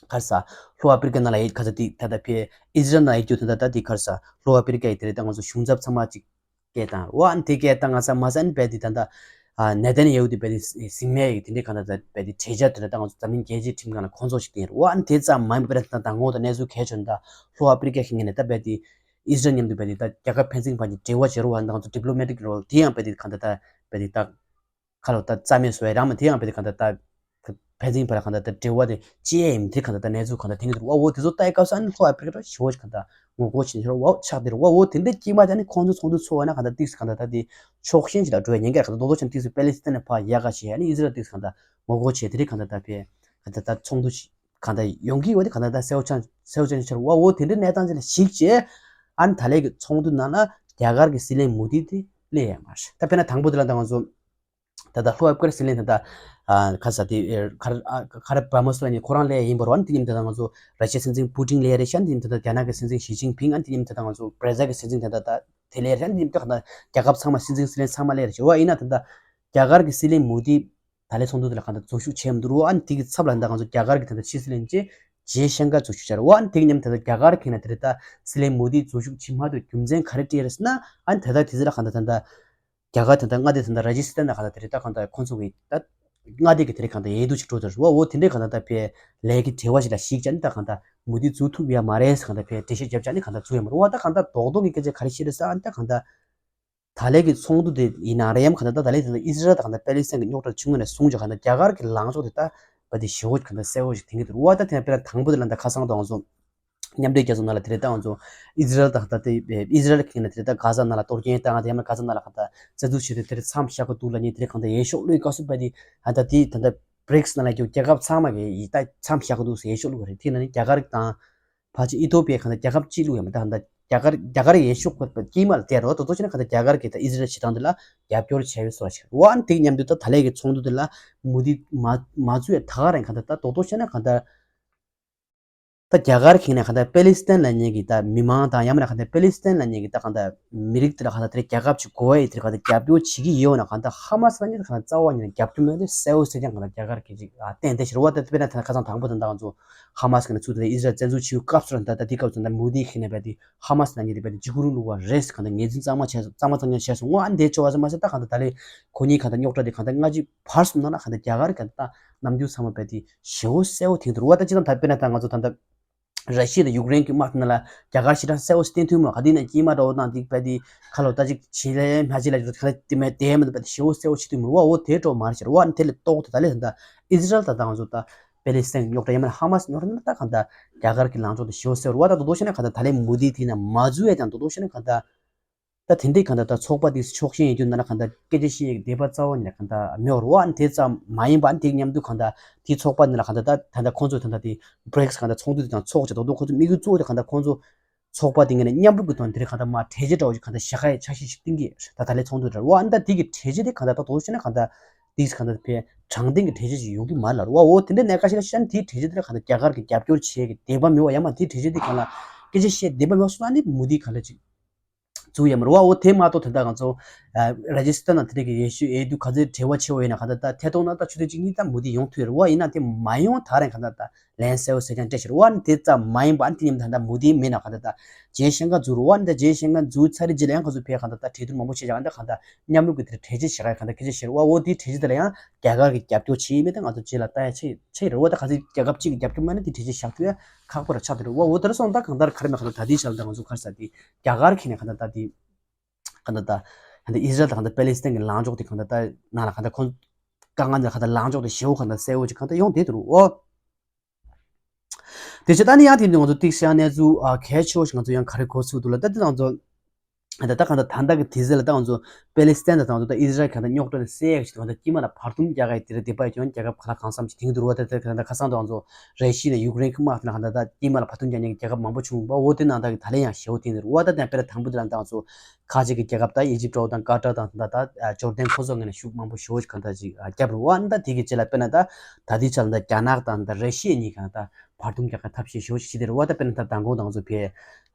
ག་རེ་ཟ་ལྷོ་ཨ་ཕི་རི་ཀ་ནང་ལ་ཡོད་ག་ས་དེ་ད་ད་ཕི་ཨི་ཟི་རལ་ནང་ཡོད་རྒྱུ་དེ་ད་ད་དེ་ག་རེ་ཟ་ལྷོ་ཨ་ཕི་རི་ཀ་ཡི་དེ་རེད། ད་ང་ཚོ་གཞུང་ཚབ་ཚང་མ་ཅིག་སྐད་བཏང་། འོ་ཨ་ནི་དེ་སྐད་བཏང་ང་ཚང་མ་ས་ཨ་ནི་རྦད་དེ་ད་ལྟ་ཨ་ནེ་ཐན་ཡ་ཧུ་དེ་རྦད་དེ་སིང་མེ་ཡི་དེ་འདྲའི་གང་ལྟར་ད་རྦད་དེ་གྲོས་འཆར་དེ་འདྲ་ད་ང་ཚོ་འཛམ་གླིང་རྒྱལ་སྤྱིའི་ཁྲིམས་ཁང་ལ་ཁོང་ཚོ་ཞིག་བསྟན་ཡོད་རེད། འོ་ཨ་ནི་དེ་ཙམ་མ་ཡིན་པར་ད་ད་ངོ་ད་གནས་ཚུལ་གལ་ཆེ་ན་ད་ལྷོ་ཨ་ཕི་རི་ཀ་ཞིག་ངེས་ནས་ད་རྦད་དེ་ཨི་ཟི་རལ་མཉམ་དུ་རྦད་དེ་ད་རྒྱལ་ཁབ་ཕན་ཚུན་བར་གྱི་འབྲེལ་བ་བྱེད་རོགས་ཨ་ནི་ད་ང་ཚོ་ཌི་པི་ལོ་མེ་ཊིག་རོལ་དེ་ཡང་རྦད་དེ་གང་ལྟར་ད་རྦད་དེ་ད། ཁ་ལོ་ད་རྩ་མེད་བཟོ་ཡ་རང་མ་དེ་ཡང་བས་དེ་གང་ལྟར་ད་ཕན་ཚུན་བར་གང་ལྟར་ད་འབྲེལ་བ་དེ་ཅི་ཡང་མི་དེ་གང་ལྟར་ད་གནས་ཚུལ་གང་ལྟར་དེང་གི་འདུག་བ། འོ་དེ་ཚོ་ལྟ་ཡི་སྐབས་སུ་ཨ་ནི་ལྷོ་ཨ་ཕི་རི་ཀ་ཞི་བོ་ཞིག་གང་ལྟར་ངོ་རྒོལ་བྱེད་ཤོར་བ་ཆགས་དེ་རུ་བ། འོ་དེ་འདྲ་སྐྱེས་མ་ཅི་ཨ་ནི་ཁོང་ཚོ་ཚོགས་འདུ་ཚོགས་བ་ན་གང་ལྟར་ཏིག་གང་ལྟར་ད་དེ་ཕྱོགས་ཞེན་ཞིག་ལ་འགྲོ་ཡ་ཉེན་ཁ་གང་ལྟར་རྡོག་རྡོག་ཅན་ཏིག་པེ་ལེ་སི་ཐན་ཕ་ཡ་ག་ཞེ་ཨ་ནི་ཨི་ཟི་རལ་ཏིག་གང་ལྟར་ངོ་རྒོལ་བྱེད་དེ་རིགས་གང་ལྟར་ད་ཕེ་གང་ལྟར་ད་ཚོགས་འདུ་ཞིག་གང་ལྟར་ཡོང་གི་ཡོད་དེ་གང་ལྟར་ད་གསལ་བོ་ཆགས་གསལ་བོ་ཆགས་ཤོར་བ། འོ་དེ་འདྲའི་གནས་སྟངས་ཅིག་ལ་གཞིགས་བྱས་ཨ་ནི་ད་ལས་ཀྱི་ཚོགས་འདུ་ནང་ལ་རྒྱ་གར་གྱི་སྲིད་བློན་མོ་དི་དེ་སླེབས་ཡ་མ་རེད། ད་དཔེར་ན་དང་པོ་དེ་ལ་ད་ང་ཚོ། ད་ལྟ་ལྷོ་ཨ་ཕི་རི་ཀ་སྲིད་བློན་ད་ལྟ་ཨ་ག་ས་དེ་ཨེ་ག་རེ་ཨ་ག་རེ་བྷ་མ་སུ་ལ་ནི་ཁོ་རང་སླེབས་ཡིན་པ་རེད་བ། ཨ་ནི་དེ་ཉིན་ད་ལྟ་ང་ཚོ་ར་ཤི་ཡའི་སྲིད་འཛིན་པུ་ཏིན་སླེབས་རེད་ཤག་ཨ་ནི་དེ་ཉིན་ད་ལྟ་རྒྱ་ནག་གི་སྲིད་འཛིན་ཞི་ཅིན་ཕིང་། ཨ་ནི་དེ་ཉིན་ད་ལྟ་ང་ཚོ་བྷ་ར་ཛིལ་གྱི་སྲིད་འཛིན་ད་ལྟ་དེ་སླེབས་རེད། ཨ་ནི་དེ་ཉིན་ད་ལྟ་རྒྱལ་ཁབ་ཚང་མ་སྲིད་འཛིན་སྲིད་བློན་ཚང་མ་སླེབས་རེད་ཤག་བ། ཡིན་ན་ད་ལྟ་རྒྱ་གར་གྱི་སྲིད་བློན་མོ་དི་ད་ལྟའི་ཚོགས་འདུ་དེ་ལ་གང་ལྟར་འཛུལ་ཞུགས་བྱས་མི་འདུག་རེད་བ། ཨ་ནི་དེ་གི་ཚབ་ལ་ད་ང་ཚོ་རྒྱ་གར་གྱི་ད་ལྟ་ཕྱི་སྲིད་བློན་ཅེ་ཇེ་ཤང་ཀར་འཛུལ་ཞུགས་བྱས་རེད་བ། ཨ་ནི་དེ་གི་མཉམ་ད་ལྟ་རྒྱ་གར་གྱི་ནང་དེ་རེད་ད་སྲིད་བློན་མོ་དི་འཛུལ་ཞུགས་བྱེད་མ་ཐུབ་རྒྱུ་མཚན་ག་རེ་སྤྲད་རེད་ཟེར་ན། ཨ་ནི་ད་ལྟ་དེ་ཚོ་ལ་གང་ལྟར་ད་ལྟ་རྒྱ་གར་ད་ལྟ་མངའ་སྡེ་ད་ལྟ་ར་ཇི་སི་ཐན་ན་གང་ལྟར་དེ་རེད་ད་གང་ལྟར་ཁོང་ཚོ་གི་ད་མངའ་སྡེ་གི་དེ་རེད་གང་ལྟར་ཡལ་འདུག་ཅིག་འགྲོ་དེ་རེད་བ། འོ་དེ་འདྲའི་གང་ལྟར་ད་ཕེ་ལས་ཀྱི་བྲེལ་བ་ཞིག་ལ་གཞིགས་བྱས་ནས་ད་གང་ལྟར་མོ་དི་འཛུལ་ཐུབ་ཡ་མ་རེད་ཟེར་གང་ལྟར་ཕེ་འགྲེལ་བཤད་བརྒྱབ་བྱས་ནས་གང་ལྟར་འཛུལ་ཡ་མ་རེད་བ། ད་གང་ལྟར་རྡོག་རྡོག་གི་སྐད་ཆ་ག་རེ་བཤད་རེད་ཟེར་ཨ་ནི་ད་གང་ལྟར། ད་ལས་ཀྱི་ཚོགས་འདུ་དེ་ཡིན་ན་རེད་ཡམ་གང་ལྟར་ད་ད་ལས་ད་ལྟ་ཨི་ཟི་རལ་དང་གང་ལྟར་པེ་ལེ་སི་ཐན་གྱི་རྙོག་དྲ་བྱུང་བ་ནས་བཟུང་ཅིག་གང་ལྟར་རྒྱ་གར་གྱི་ལངས་ཕྱོགས་དེ་ད་བ་དེ་ཞེ་བོ་གང་ལྟར་གསལ་བོ་ཞིག་དེང་གི་འདུག་བ། ད་དེ་ན་དཔེར་ན་དང་པོ་དེ་ལ་ད་ཁ་སང་དང་ང་ཚོ་མཉམ་འབྲེལ་རྒྱལ་ཚོགས་ནང་ལ་དེ་རེད་ད་ང་ཚོ་ཨི་ཟི་རལ་དང་ད་དེ་ཨི་ཟི་རལ་གྱི་ནས་དེ་རེད་ད་གྷ་ཟ་ནང་ལ་གཏོར་སྐྱོན་བཏང་དེ་ཡང་ན་གྷ་ཟ་ནང་ལ་གང་ལྟར་བཙན་འཛུལ་བྱས་ཏེ་དེ་རེད་མཚམས་བཞག་གི་འདུག་ལབ་མཁན་དེ་རེད་གང་ལྟར་ཡལ་ཤོག་བླུགས་སྐབས་སུ་བ་དེ་ད་ད་དེ་ད་ད་བྷི་རིག་སི་ནང་ལ་རྒྱུ་རྒྱལ་ཁབ་ཚང་མ་གི་ཡི་ད་མཚམས་བཞག་གི་འདུག་ཟེར་ཡལ་ཤོག་བླུགས་པ་རེད། དེ་ན་ནི་རྒྱ་གར་དང་ཕལ་ཆེར་ཨི་ཐོ་པི་ཡ་གང་ལྟར་རྒྱལ་ཁབ་གཅིག་བླུགས་ཡ་མ་ད་གང་ལྟར་རྒྱ་གར་རྒྱ་གར་ཡལ་ཤོག་པ་དཀྱིལ་མ་ལ་བསྡད་རོགས་ད་དོ་ཆེ་ན་གང་ལྟར་རྒྱ་གར་གྱི་ད་ཨི་ཟི་རལ་བྱེད་སྟངས་འདི་ལ་རྒྱབ་སྐྱོར་བྱས་ཡོད་སོགས་ཞིག་རེད་བ། ཨ་ནི་དེ་གི་མཉམ་དུ་ད་ད་ལས་ཀྱི་ཚོགས་འདུ་འདི་ལ་མོ་དི་མ་མ་འཛུལ་ཡ་ད་ག་རང་གང་ལྟར་ད་རྡོག་རྡོག་བཤད་ན་གང་ལྟར་ད་རྒྱ་གར་གྱི་ནས་གང་ལྟར་པེ་ལི་སི་ཐན་ལབ་མཁན་གྱི་ད་མི་མང་དང་ཡང་མིན་ན་གང་ལྟར་པེ་ལི་སི་ཐན་ལབ་མཁན་གྱི་ད་གང་ལྟར་མི་རིགས་དེ་ལ་གང་ལྟར་དེ་རྒྱལ་ཁབ་ཅིག་དགོས་ཡ་དེ་གང་ལྟར་རྒྱབ་སྐྱོར་བྱེད་ཀྱི་ཡོད་ན་གང་ལྟར་ཧ་མ་སི་ལབ་མཁན་གང་ལྟར་རྩ་བ་ཉིད་ནས་རྒྱབ་སྐྱོར་མེད་དེ་གསལ་བོ་གསལ་རྐྱང་གང་ལྟར་རྒྱ་གར་གྱི་ཅིག་བསྟན་བསྡད་ཤག་རེད་བ། ད་དཔེར་ན་ད་ཁ་སང་དང་པོ་དེ་ད་ང་ཚོ་ཧ་མ་སི་གི་ནས་ཚུར་དེ་ཨི་ཟི་རལ་བཙན་འཛུལ་བྱེད་སྐབས་སུ་ད་ད་དེ་སྐབས་སུ་ད་མོ་དི་གི་ནས་བས་དེ་ཧ་མ་སི་ལབ་མཁན་དེ་བས་དེ་འཇིགས་སྐུལ་བླུགས་པ་རེད་ཟེར་གང་ལྟར་ངོས་འཛིན་གཙང་མ་བྱས་སོང་། གཙང་མ་གཙང་རྐྱང་བྱས་སོང་། ཨ་འདི་ཆོ་བ་ཟེར་མ་ཟད་ད་གང་ལྟར་ད་ལས་ཁོ་གཉིས་གང་ལྟར་རྙོག་དྲ་དེ་གང་ལྟར་སྔ་ཕྱི་བར་གསུམ་ནང་ལ་གང་ལྟར་རྒྱ་གར་གང་ལྟར་ནམ་རྒྱུན་ཚང་མ་བས་དེ་ཞེ་བོ་གསལ་བོ་ཐེངས་དུ་རུ་བ། ད་ཅི་ད་ད་དཔེར་ན་ད་ང་ཚོ་ད་ལྟ་ར་ཤི་ཡ་དང་ཡུཀ་རེན་གྱི་དམག་དེ་ནང་ལ་རྒྱ་གར་ཞེ་དྲག་གསལ་བོ་བསྟན་ཐུབ་མོད་ག་དེ་ནས་དཀྱིལ་མ་འདྲ་བོ་དང་དེ་བས་དེ་ཁ་ལོ་ད་ཅིག་བྱེད་ལས་མ་བྱེད་ལ་ཅིག་ག་དེ་མེད་དེ་མེད་པ་ཞེ་བོ་གསལ་བོ་བྱེད་ཐུབ་མོད་བ། འོ་དེ་འདྲ་བོ་མ་རེད་ཤག་རེད་བ། ཨ་ནི་དེ་ལས་ལྡོག་སྟེ་ད་ལས་ད་ཨི་ཟི་རལ་ད་ད་ང་ཚོ་ད་ པེ་ལི་སི་ཐན་གྱི་རྙོག་དྲ་ཡང་མིན་ན་ཧ་མ་སི་རྙོག་དྲ་ནང་ད་གང་ལྟར་རྒྱ་གར་གྱི་ལངས་ཕྱོགས་དེ་ཞེ་པོ་གསལ་བོ་རེད་བ། ད་དོ་དོ་བྱས་ན་གང་ལྟར་ད་ལན་མོ་དི་དེ་ན་མ་འཛུལ་ཡ་ཀྱང་དོ་དོ་བྱས་ན་གང་ལྟར། ད་དེ་འདྲའི་གང་ལྟར་ད་ཚོགས་པ་དེ་ཕྱོགས་ཞེན་ཡོད་དུས་ན་ན་གང་ལྟར་སྐད་ཆ་བཤད་ཡས་ཀྱི་འདོད་པ་རྩ་བ་ཉིད་ནས་གང་ལྟར་མེད་པ་རེད་བ། ཨ་ནི་དེ་ཙམ་མ་ཡིན་པ་ཨ་ནི་དེ་མཉམ་དུ་གང་ལྟར་དེ་ཚོགས་པ་འདི་ལ་གང་ལྟར་ད་ད་ལྟ་ཁོང་ཚོ་ད་ལྟ་དེ་བྷི་རིག་སི་གང་ལྟར་ཚོགས་འདུ་དེ་དང་ཚོགས་བྱས་དོ་དོ་ཁོང་ཚོ་དམིགས་ཡུལ་གཙོ་བོ་དེ་གང་ལྟར་ཁོང་ཚོ་ཚོགས་པ་དེ་ངོས་ནས་མཉམ་རུབ་ཀྱི་ཐོག་ནས་དེ་རིང་གང་ལྟར་མར་གྲོས་ཆོད་འདྲ་བོ་ཞིག་གང་ལྟར་བཞག་ཡས་འཆར་གཞི་ཞིག་བཏིང་གི་ད་ད་ལན་ཚོགས་འདུ་འདྲ་བ། ཨ་ནི་ད་དེ་གི་གྲོས་ཆོད་དེ་གང་ལྟར་ད་དོ་དོ་བྱས་ན་གང་ལྟར་དེ་གང་ལྟར་དཔེ་དྲང་བདེན་གྱི་གྲོས་ཆོད་ཅིག་ཡོང་གི་མ་རེད་ལབ་རེད་བ། འོ་དེ་འདྲའི་གནད་འགག་ཞིག་ལ་བཤད་ན་དེའི་གྲོས་ཆོད་དེ་ལ་གང་ལྟར་རྒྱ་གར་གྱི་རྒྱབ་སྐྱོར་བྱེད་ཀྱི་འདོད་པ་མེད་པ་ཡང་མ་དེའི་གྲོས་ཆོད་དེ་གང་ལ་སྐད་ཆ་བཤད་འདོད་པ་མེད་པ་སོང་ན་ནི་མོ་དི་གང་ལ་ཅིག་འཛུལ་ཡ་མ་རེད་བ། འོ་དེ་མ་གཏོགས་དེ་འདྲ་ང་ཚོ་ར་ཇི་སི་ཐན་ནང་དེ་འདྲ་གི་ཡེ་ཤུ་ཨེ་དུ་ག་ཚོད་བྲེལ་བ་ཆེ་བ་ཡིན་ན་གང་ལྟར་ད་ཐད་གཏོང་ན་ད་ཆུ་ཚོད་གཅིག་གཉིས་ད་མོ་དི་ཡོང་ཐུབ་རེད་བ། ཡིན་ན་དེ་མ་ཡོང་ད་རེད་གང་ལྟར་ད་ལན་གསལ་བོ་གསལ་རྐྱང་སྤྲད་ཤེར་བ་ནི་དེ་ཙམ་མ་ཡིན་པ་ཨ་ནི་དེ་མཉམ་དུ་ད་ལྟ་མོ་དི་མེད་ན་གང་ལྟར་ད་ཇེ་ཤེང་ཀ་འཛུལ་རུ་བ་ནི་ད་ཇེ་ཤེང་ཀ་འཛུལ་ཚར་རེད་རྗེས་ལ་ཡང་ཁོ་ཚོ་ཕེ་གང་ལྟར་ད་གྲོས་བསྡུར་མང་པོ་བྱེད་ཀྱང་ད་གང་ལྟར་མཉམ་རུབ་ཀྱི་དེར་གྲོས་ཆོད་བཞག་ཡ་གང་ལྟར་སྐད་ཆ་བཤད་རུ་བ། འོ་དེའི་གྲོས་ཆོད་དེ་ལ་ཡང་རྒྱ་གར་གྱི་རྒྱབ་སྐྱོར་བྱེད་ཡིན་མིན་ད་ང་ཚོ་རྗེས་ལ་ལྟ་ཡ་ཆེ་ཆེ་རེད་བ། ད་གང་ཚེ་རྒྱལ་ཁབ་གཅིག་གི་རྒྱབ་སྐྱོར་མ་ནི་དེ་གྲོས་ཆོད་བཞག་ཐུབ་ཡ་ཁག་པོ་ར་ཆགས་དེ་རུ་བ། འོ་དེར་སོང་ད་གང་ལྟར་ག་རེ་མེད་གང་ལྟར་ད་དེའི་ཆ་ལ་ད་ང་ཚོ་ག་རེ་ཟེར་དེ་རྒྱ་གར་གྱི་ནས་གང་ལྟར་ད་དེ་གང་ལྟར་ད་གང་ལྟར་ཨི་ཟི་རལ་དང་གང་ལྟར་པེ་ལི་སི་ཐན་གྱི་ལངས་ཕྱོགས་དེ་གང་ལྟར་ད་ནང་ལ་གང་ལྟར་ཁོང་དཀའ་ངལ་འདི་གང་ལྟར་ལངས་ཕྱོགས་དེ་ཞེ་པོ་གང་ལྟར་གསལ་བོ་ཅིག་གང་ལྟར་ཡོང་བསྡད་འདུག་འོ། དེ་ཕྱིར་ད་ནི་ཡང་དེ་ནི་ང་ཚོ་ཏིག་ཤ་གནས་ཚུལ་ཨ་གལ་ཆེ་བ་ཞིག་ང་ཚོ་ཡང་ག་རེ་གོ་ཚུགས་འདུག་ལ། ད་དེ་ང་ཚོ་ད་ད་གང་ལྟར་ད་ལྟ་གི་དུས་ཚོད་ལ་ད་ང་ཚོ་པེ་ལི་སི་ཐན་དང་ད་ང་ཚོ་ད་ཨི་ཟི་རལ་གང་ལྟར་རྙོག་དྲ་ནས་སེལ་ཡག་ཞིག་ད་ང་ཚོ་དཀྱིལ་མ་ལ་བར་འདུམ་རྒྱག་གི་དེ་རེད། དེ་པ་ཡོད་ཀྱང་རྒྱལ་ཁབ་ག་ལ་གང་འཚམ་ཞིག་དེང་དུ་རུ་བ་ད་ད་གང་ལྟར་ཁ་སང་ད་ང་ཚོ་ར་ཤི་ཡ་ནས་ཡུཀ་རེན་གྱི་དམག་དེ་ན་གང་ལྟར་ད་དཀྱིལ་མ་ལ་བར་འདུམ་རྒྱག་མཁན་གྱི་རྒྱལ་ཁབ་མང་པོ་བྱུང་བ། འོ་དེ་ནང་ད་གི་ད་ལན་ཡང་ཞེ་པོ་དེ་འདུག་རུ་བ། ད་དེ་དཔེར་ན་དང་པོ་དེ་ལ་ད་ང་ཚོ་ཁ་ཅིག་གི་རྒྱལ་ཁབ་ད་ཨི་ཇིབ་འདྲ་བོ་དང་ཀ་ཏར་དང་ད་ད་ཇོར་ཌན་ཁོ་ཚོ་ངོས་ནས་ཤུགས་མང་པོ་ཞེ་པོ་ཅིག་གང་ལྟར་ཅིག་བརྒྱབ་རུ་བ། ད་དེ་གི་རྗེས་ལ་དཔེར་ན་ད་ད་ལྟའི་ཆར་ད་རྒྱ་ནག་དང་ད་ར་ཤི་ཡ་གཉིས་གང་ལྟར་བར་འདུམ་རྒྱག་གི་ཐབས་ཤེས་ཞེ་པོ་ཅིག་བྱེད་དེ་རུ་བ། ད་དཔེར་ན་ད་མདང་དགོང་ད་ང་ཚོ་ཕེ་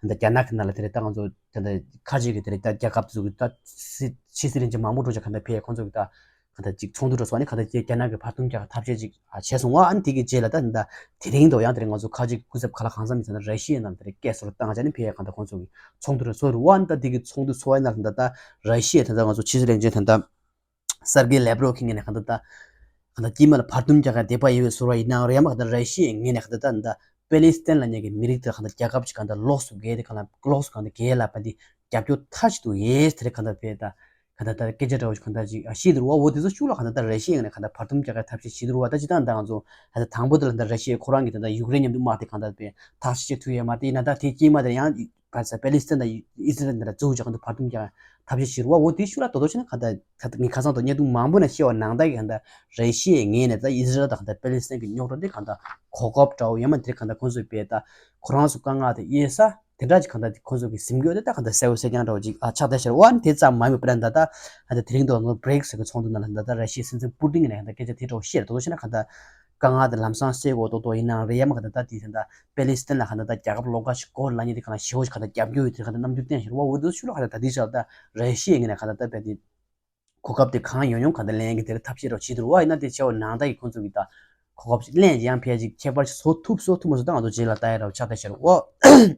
ད་རྒྱ་ནག་གི་ནང་ལ་དེ་རེད་ད་ང་ཚོ་ད་ད་ཁ་ཅིག་གི་དེ་རེད་ད་རྒྱལ་ཁབ་ཚོ་གི་ད་སྲིད་ཕྱི་སྲིད་བློན་ཆེན་མང་པོ་འགྲོ་ཆ་གང་ལྟར་ཕེ་ཁོང་ཚོ་གི་ད་གང་ལྟར་ཅིག་ཚོགས་འདུ་འགྲོ་སོང་ནི་གང་ལྟར་རྒྱ་ནག་གི་བར་འདུམ་རྒྱག་གི་ཐབས་ཤེས་ཅིག་བྱས་སོང་བ། ཨ་ནི་དེ་གི་རྗེས་ལ་ད་ད་དེ་རིང་དུ་ཡང་དེ་རིང་ང་ཚོ་ཁ་ཅིག་སྐུ་ཚབ་ག་ལ་གང་འཚམ་ཡིན་ཟེར་ན་ར་ཤི་ཡའི་ནང་དེ་རིང་སྐད་ཟུར་བཏང་བྱས་ནི་ཕེ་གང་ལྟར་ཁོང་ཚོ་གི་ཚོགས་འདུ་རེ་ཚོགས་རུ་བ། ཨ་ནི་ད་དེ་གི་ཚོགས་འདུ་ཚོགས་ཡ་ན་ད་ད་ར་ཤི་ཡའི་ད་ད་ང་ཚོ་ཕྱི་སྲིད་བློན་ཆེན་ད་ད་སར་གེ་ལེབ་རོབ་ཀྱི་ངོས་ནས་གང་ལྟར་ད་གང་ལྟར་དཀྱིལ་མ་ལ་བར་འདུམ་རྒྱག་ག་འདོད་པ་ཡོད་པའི་ཟུར་བ་ཡིན་ནའང་རེད་མ་གང་ལྟར་ར་ཤི་ཡའི་ངོས་ནས་གང་ལྟར་ད་ད་པེ་ལི་སི་ཐན་ལ་ཉེ་གི་མི་རིགས་དེ་གང་ལྟར་རྒྱལ་ཁབ་ཅིག་གང་ལྟར་ལོགས་སུ་བརྒལ་ཏེ་གང་ལྟར་ལོགས་སུ་གང་ལྟར་བརྒལ་ལ་པ་འདི་རྒྱབ་སྐྱོར་མཐའ་གཅིག་ཏུ་ཡོད་དེ་རེད་གང་ལྟར་བས་ད་གང་ལྟར་ད་སྐད་ཆ་འདྲ་བོ་ཞིག་གང་ལྟར་ཅིག་ཤེས་འདུག་བ། འོ་དེ་ཚོ་ཤུགས་ལ་གང་ལྟར་ད་ར་ཤི་ཡའི་ངོས་ནས་གང་ལྟར་བར་འདུམ་རྒྱག་ག་ཐབས་ཤེས་བྱེད་འདུག་བ། ད་ཅི་ད་ད་ང་ཚོ་གང་ལྟར་དང་པོ་དེ་ལ་ད་ར་ཤི་ཡ་ཁོ་རང་གི་ད་ད་ཡུཀ་རེན་མཉམ་དུ་དམག་དེ་གང་ལྟར་བས་ཐག་གཅོད་བྱེད་ཐུབ་ཡོད་མ་རེད། ཡིན་ན་ད་དེའི་དཀྱིལ་མ་དེ་ཡང་ག་ས་པེ་ལི་སི་ཐན་དང་ཨི་ཟི་རལ་འདི་ལ་འཛུགས་ཀྱི་གང་ལྟར་བར་འདུམ་རྒྱག་ཐབས་ཤེས་བྱེད་རུ་བ། འོ་དེའི་ཤུགས་ལ་ད་དོ་བྱས་ན་གང་ལྟར་ད་ངས་ཁ་སང་དང་བརྙན་ཐུང་མང་པོ་ནས་བཤད་པ་ནང་ལྟར་གྱི་གང་ལྟར་ར་ཤི་ཡའི་ངོས་ནས་ད་ཨི་ཟི་རལ་དང་གང་ལྟར་པེ་ལི་སི་ཐན་གྱི་རྙོག་དྲ་འདི་གང་ལྟར་གོ་སྐབས་འདྲ་བོ་ཡང་མ་དེ་གང་ལྟར་ཁོང་ཚོས་བས་ད་ཁོ་རང་ཚོ་དཀའ་ངལ་དེ་དབྱེ་ས་དེ་འདྲ་ཅིག་གང་ལྟར་ཁོང་ཚོ་གི་གཟིམ་འགྱོད་དེ་ད་གང་ལྟར་གསལ་བོ་གསལ་རྐྱང་འདྲ་བོ་ཅིག་ཨ་ཆགས་བསྡད་ཤར་བ། ཨ་ནི་དེ་ཙམ་མ་ཡིན་པར་ད་ད་ཨ་ད་དེ་རིང་དུ་ང་ཚོ་བྷི་རིག་སི་གི་ཚོགས་འདུ་ནང་ལ་ད་ད་ར་ཤི་ཡའི་སྲིད་འཛིན་པུ་ཏིན་གྱི་ནས་ད་སྐད་ཆ་དེ་འདྲ་བོ་བཤད་རེད། དོ་ཤེ་ན་གང་ལྟར་དཀའ་ངལ་དེ་ལམ་སང་སེལ་དགོས་ཏོག་ཏོག་ཡིན་ནའང་རེད་ཡ་མ་གང་ལྟར་ད་དེ་ད་ད་པེ་ལི་སི་ཐན་ལ་གང་ལྟར་ད་རྒྱལ་ཁབ་ལོགས་ཀ་ཞིག་དགོས་ལབ་མཁན་དེ་གང་ལྟར་ཞེ་པོ་ཞིག་གང་ལྟར་རྒྱབ་སྐྱོར་ཡོད་དེ་གང་ལྟར་རྣམ་འགྱུར་བསྟན་ཤར་བ། འོ་དེ་ཚོ་ཤུགས་ལ་གང་ལྟར་ད་དེ་ཆ་ལ་ད་ར་ཤི་ཡའི་ངོས་ནས་གང་ལྟར་ད་དཔེ་དེ་གོ་སྐབས་དེ་གང་ཡོང་ཡོང་གང་ལྟར་ལེན་གྱི་དེར་ཐབས་ཤེས་རོགས་བྱེད་དུ་རུ་བ། ཡིན་ན་དེ་བྱས་པ་ནང་ལྟར་གྱི་ཁོང་ཚོ་གི་ད་གོ་སྐབས་ཤིག་ལེན་ཡང་ཕལ་ཅིག་ཁྱད་པར་ཞིག་བཟོ་ཐུབ་བཟོ་ཐུབ་མ་བཟོ་ད་ང་ཚོ་རྗེས་ལ་ལྟ་ཡ་རོགས་ཆགས་བསྡད་ཤར་བ།